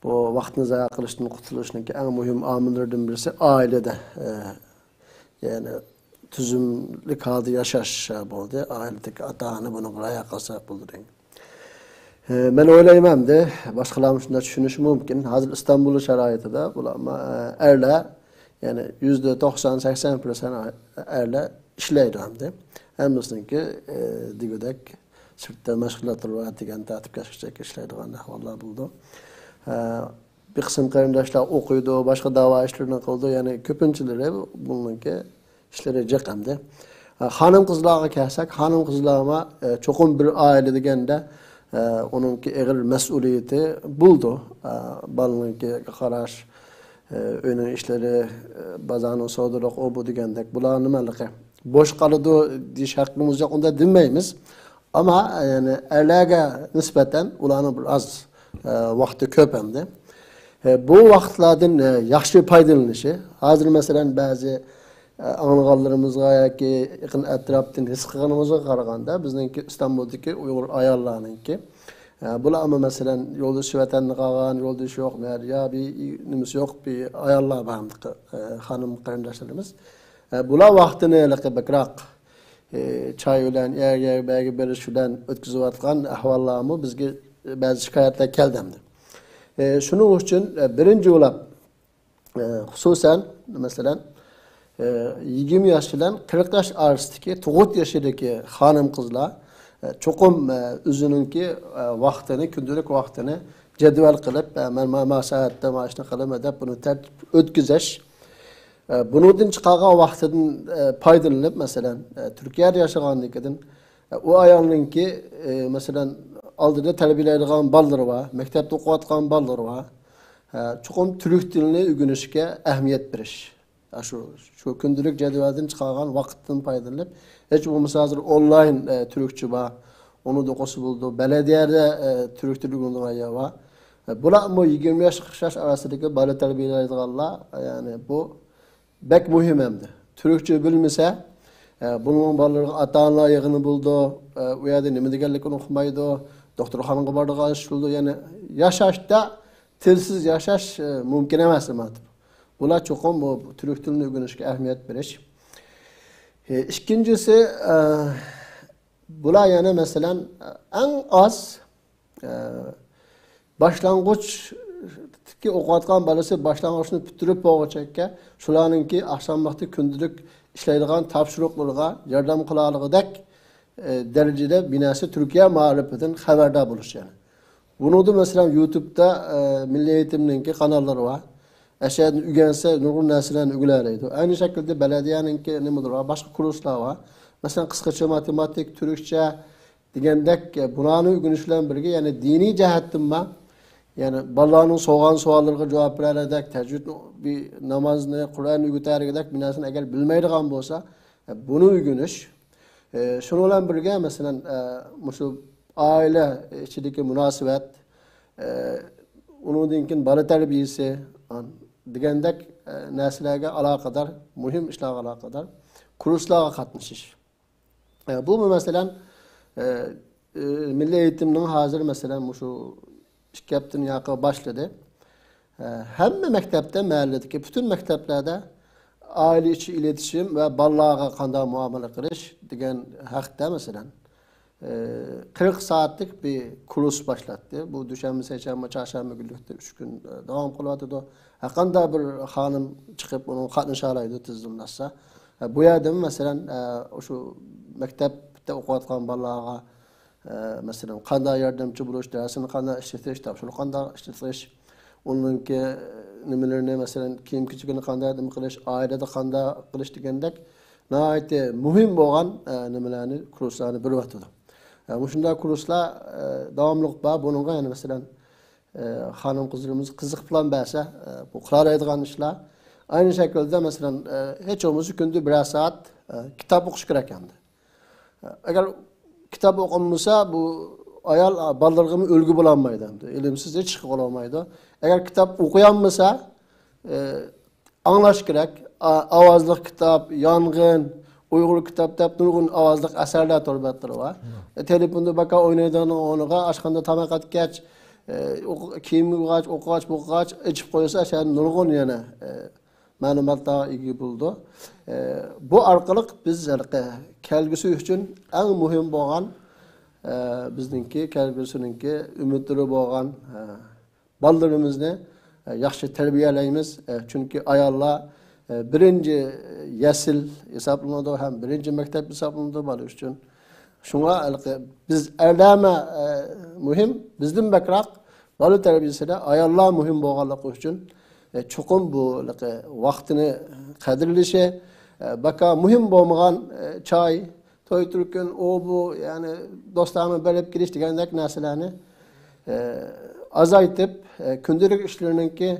بۇ ۋاقىتنى زايە قىلىشتىن قۇتۇلۇشنىڭكى ئەڭ مۇھىم ئامىللىرىدىن بىرسى ئائىلىدە، ئە، يەنى تۈزۈملۈك ھالدا ياشاش بولدى. ئائىلىدىكى ئاتا-ئانا بۇنىڭغا رىئايە قىلسا بولىدۇ دەيمەن. ئە، مەن ئويلايمەن ئەمدى، باشقىلارمۇ شۇنداق چۈشىنىشى مۇمكىن. ھازىر ئىستانبۇل شارائىتىدا بۇلار، ئە، ئەرلەر، يەنى يۈزدە توقسان، سەكسەن پىرسەنت ئەرلەر ئىشلەيدۇ ئەمدى. ھەممىسىنىڭكى، ئە، دېگۈدەك سىرتتا مەشغۇلاتلىرى بار دېگەن تەرتىپكە ئىشلەيدىغان ئەھۋاللار بولىدۇ. ئە، بىر قىسىم قېرىنداشلار ئوقۇيدۇ، باشقا داۋا ئىشلىرىنى قىلىدۇ، يەنى كۆپىنچىلىرى بۇنىڭكى ئىشلىرى جىق ئەمدى. ئە، خانىم-قىزلارغا كەلسەك، خانىم-قىزلارمۇ، ئە، چوقۇم بىر ئائىلە دېگەندە، ئە، ئۇنىڭكى ئېغىر مەسئۇلىيىتى بولىدۇ. ئە، بالىنىڭكى قاراش، ئە، ئۆينىڭ ئىشلىرى، ئە، بازارنىڭ سودىلىق، ئۇ بۇ دېگەندەك. بۇلار نېمە ھېلىقى؟ بوش قالىدۇ دېيىش ھەققىمىز يوق، ئۇنداق دېمەيمىز. ئەمما، يەنى ئەرلەرگە نىسبەتەن ئۇلارنىڭ بىر ئاز، ئە، ۋاقتى كۆپ ئەمدى. ئە، بۇ ۋاقىتلاردىن، ئە، ياخشى پايدىلىنىشى. ھازىر مەسىلەن بەزى، ئە، ئاڭلىغانلىرىمىزغا ياكى يېقىن ئەتراپتىن ھېس قىلغىنىمىزغا قارىغاندا، بىزنىڭكى ئىستانبۇلدىكى ئۇيغۇر ئاياللارنىڭكى، ئە، بۇلارمۇ مەسىلەن يولدىشى ۋەتەندە قالغان، يولدىشى يوق، نەدە، يا بىر نېمىسى يوق بىر ئاياللار بار، ئە، خانىم قېرىنداشلىرىمىز. ئە، بۇلار ۋاقتىنى ھېلىقى بەكرەك، ئى، چاي بىلەن، ئەرگە بەرگە بېرىش بىلەن ئۆتكۈزۈۋاتقان ئەھۋاللارمۇ بىزگە بەزى شىكايەتلەر كەلدى ئەمدى. ئى، شۇنىڭ ئۈچۈن، ئى، بىرىنچى بولۇپ، ئى، خۇسۇسەن، مەسىلەن، ئى، يىگىرمە ياش بىلەن قىرىق ياش ئارىسىدىكى تۇغۇت يېشىدىكى خانىم-قىزلار، ئى، چوقۇم، ئى، ئۆزىنىڭكى، ئى، ۋاقتىنى، كۈندىلىك ۋاقتىنى جەدۋەل قىلىپ، ئى، مەن ما-، ما سائەتتە ما ئىشنى قىلىمەن دەپ بۇنى تەرتىپ ئۆتكۈزۈش. ئە، بۇنىڭدىن چىقارغان ۋاقتىدىن، ئە، پايدىلىنىپ، مەسىلەن، ئە، تۈركىيەدە ياشىغاندىكىن، ئە، ئۇ ئايالنىڭكى، ئە، مەسىلەن، ئالدىدا تەربىيەلەيدىغان بالىلىرى بار، مەكتەپتە ئوقۇۋاتقان بالىلىرى بار. ئە، چوقۇم تۈرك تىلىنى ئۆگىنىشكە ئەھمىيەت بېرىش. ئە، شۇ، شۇ كۈندىلىك جەدۋەلدىن چىقارغان ۋاقىتتىن پايدىلىنىپ، ھېچ بولمىسا ھازىر ئونلاين، ئە، تۈركچە بار. ئۇنى ئوقۇسا بولىدۇ. بەلەدىيەدە، ئە، تۈرك تىلى ئۆگىنىدىغان يەر بار. ئە، بۇلارمۇ يىگىرمە ياش، قىرىق ياش ئارىسىدىكى بالا تەربىيەلەيدىغانلار، يەنى بۇ بەك مۇھىم ئەمدى. تۈركچە بىلمىسە، ئە، بۇنىڭ بالىلىرىغا ئاتا-ئانىلار يىغىنى بولىدۇ، ئە، ئۇ يەردە نېمە دېگەنلىكىنى ئۇقمايدۇ، دوختۇرخانىغا بارىدىغان ئىش بولىدۇ. يەنى ياشاشتا تىلسىز ياشاش، ئە، مۇمكىن ئەمەس، نېمە دەپ. بۇلار چوقۇم بۇ تۈرك تىلىنى ئۆگىنىشكە ئەھمىيەت بېرىش. ئە، ئىككىنچىسى، ئە، بۇلار يەنە مەسىلەن، ئەڭ ئاز، ئە، باشلانغۇچتىكى ئوقۇۋاتقان بالىسى باشلانغۇچنى پۈتتۈرۈپ بولغۇچەككە، شۇلارنىڭكى ئاخشام ۋاقتى كۈندىلىك ئىشلەيدىغان تاپشۇرۇقلىرىغا ياردەم قىلالىغۇدەك، ئە، دەرىجىدە بىناسى تۈركىيە مائارىپىدىن خەۋەردار بولۇش يەنى. بۇنىڭدا مەسىلەن يۇتۇبتا، ئە، مىللىي ئېيتىمنىڭكى قاناللىرى بار. ئەشەدىن ئۆگەنسە نۇرغۇن نەرسىلەرنى ئۆگىنەلەيدۇ. ئەينى شەكىلدە بەلەدىيەنىڭكى نېمىلىرى بار، باشقا كۇرسلار بار. مەسىلەن قىسقىچە ماتېماتىك، تۈركچە، دېگەندەك، بۇلارنى ئۆگىنىش بىلەن بىرگە، يەنى دىنىي جەھەتتىنمۇ، يەنى بالىلارنىڭ سورىغان سوئاللىرىغا جاۋاب بېرەلىگۈدەك، تەجۋىد بىر نامازنى، قۇرئان ئۆگىتەلىگۈدەك بىر نەرسىنى ئەگەر بىلمەيدىغان بولسا، بۇنى ئۆگىنىش. شۇنىڭ بىلەن بىرگە، مەسىلەن، مۇشۇ ئائىلە ئىچىدىكى مۇناسىۋەت، ئۇنىڭدىن كېيىن بالا تەربىيىسى، دېگەندەك، نەرسىلەرگە ئالاقىدار، مۇھىم ئىشلارغا ئالاقىدار كۇرسلارغا قاتنىشىش. ئە، بۇمۇ مەسىلەن، ئە، ئە، مىللىي ئېيتىمنىڭ ھازىر مەسىلەن مۇشۇ ئىككى ھەپتىدىن ياقى باشلىدى. ئە، ھەممە مەكتەپتە، مەھەللىدىكى پۈتۈن مەكتەپلەردە ئائىلە ئىچى ئىلېتىشىم ۋە بالىلارغا قانداق مۇئامىلە قىلىش دېگەن ھەقتە مەسىلەن، ئە، قىرىق سائەتلىك بىر كۇرس باشلاتتى. بۇ دۈشەنبە، سەيشەنبە، چارشەنبە كۈنلۈكتە ئۈچ كۈن، ئە، داۋام قىلىۋاتىدۇ. ھەرقانداق بىر خانىم چىقىپ ئۇنىڭغا قاتنىشالايدۇ، تىزىملاتسا. ئە، بۇ يەردىمۇ، مەسىلەن، ئە، ئۇشۇ مەكتەپتە ئوقۇۋاتقان بالىلارغا، ئە، مەسىلەن، قانداق ياردەمچى بولۇش، دەرسنى قانداق ئىشلىتىش، تاپشۇرۇق قانداق ئىشلىتىش، ئۇنىڭكى نېمىلىرىنى، مەسىلەن، كىيىم-كېچىكىنى قانداق نېمە قىلىش، ئائىلىدە قانداق قىلىش دېگەندەك ناھايىتى مۇھىم بولغان، ئە، نېمىلەرنى، كۇرسلارنى بېرىۋاتىدۇ. ئە، مۇشۇنداق كۇرسلار، ئە، داۋاملىق بار. بۇنىڭغا يەنە، مەسىلەن، ئە، خانىم-قىزلىرىمىز قىزىقىپ بىلەن بەرسە، ئە، بۇ قىلالايدىغان ئىشلار. ئەينى شەكىلدە، مەسىلەن، ئە، ھېچ بولمىسا كۈندە بىرەر سائەت، ئە، كىتاب ئوقۇش كېرەك ئەمدى. ئە، ئەگەر كىتاب ئوقۇمىسا، بۇ ئايال بالىلىرىغىمۇ ئۈلگە بولالمايدۇ ئەمدى. ئىلىمسىز ھېچ ئىشقا قولىمايدۇ. ئەگەر كىتاب ئوقۇيالمىسا، ئاڭلاش كېرەك. ئاۋازلىق كىتاب، يانغىن، ئۇيغۇر كىتاب دەپ نۇرغۇن ئاۋازلىق ئەسەرلەر تور بەتلىرى بار. تېلېفوندا باكا ئوينايدىغان ئورنىغا ئاشخانىدا تاماق ئەتكەچ، كىيىم يۇغاچ، ئوقۇغاچ، بوغۇغاچ ئېچىپ قويسا، ئەشەدە نۇرغۇن يەنە مەلۇماتلارغا ئىگە بولىدۇ. بۇ ئارقىلىق بىز ھېلىقى كەلگۈسى ئۈچۈن ئەڭ مۇھىم بولغان، بىزنىڭكى كەلگۈسىنىڭكى ئۈمىدلىرى بولغان بالىلىرىمىزنى ياخشى تەربىيەلەيمىز. چۈنكى ئاياللار بىرىنچى يەسلى ھېسابلىنىدۇ ھەم بىرىنچى مەكتەپ ھېسابلىنىدۇ بالا ئۈچۈن. شۇڭا ھېلىقى بىز ئەرلەرمۇ مۇھىم، بىزدىن بەكرەك بالا تەربىيەسىدە ئاياللار مۇھىم بولغانلىقى ئۈچۈن، چوقۇم بۇ ھېلىقى ۋاقتىنى قەدىرلىشى، باكا مۇھىم بولمىغان چاي، توي تۈركۈن، ئۇ بۇ، يەنى دوستلارنى بېرىپ كېلىش دېگەندەك نەرسىلەرنى ئازايتىپ، كۈندىلىك ئىشلىرىنىڭكى،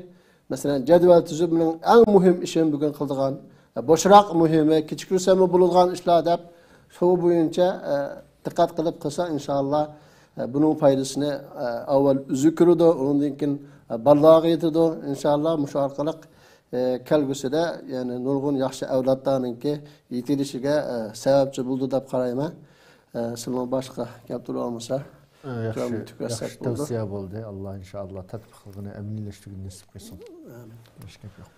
مەسىلەن، جەدۋەل تۈزۈمىنىڭ ئەڭ مۇھىم ئىشىنى بۈگۈن قىلىدىغان، بوشراق مۇھىمى، كېچىكتۈرسەممۇ بولىدىغان ئىشلار دەپ، شۇ بويىچە دىققەت قىلىپ قىلسا، ئىنشائاللا، بۇنىڭ پايدىسىنى ئاۋۋال ئۆزى كۆرىدۇ، ئۇنىڭدىن كېيىن بالىلارغا يېتىدۇ. ئىنشائاللا، مۇشۇ ئارقىلىق كەلگۈسىدە، يەنى نۇرغۇن ياخشى ئەۋلادلارنىڭكى يېتىلىشىگە سەۋەبچى بولىدۇ دەپ قارايمەن. سىلىنىڭ باشقا گەپ تۇرۇپ بولمىسا، ياخشى، ياخشى تەۋسىيە بولدى. ئاللا ئىنشائاللا تەتبىق قىلغىنى ئەمەلىيلەشتۈرگىنى نېسىپ قىلسۇن. ئامىن. باشقا گەپ يوق.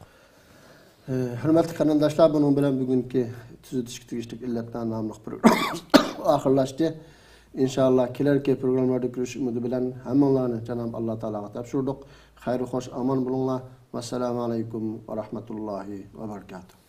ھۆرمەتلىك قېرىنداشلار، بۇنىڭ بىلەن بۈگۈنكى تۈزىتىشكە تېگىشلىك ئىللەتلەر ناملىق پروگراممىمىز ئاخىرلاشتى. ئىنشائاللا، كېلەركى پروگراممىلاردا كۆرۈشۈش ئۈمىدى بىلەن ھەممىڭلارنى جاناب ئاللا تائالاغا تاپشۇردۇق. خەير خوش ئامان بولۇڭلار. ۋەسسالامۇ ئەلەيكۇم ۋە رەھمەتۇللاھى ۋە بەرىكاتۇھ.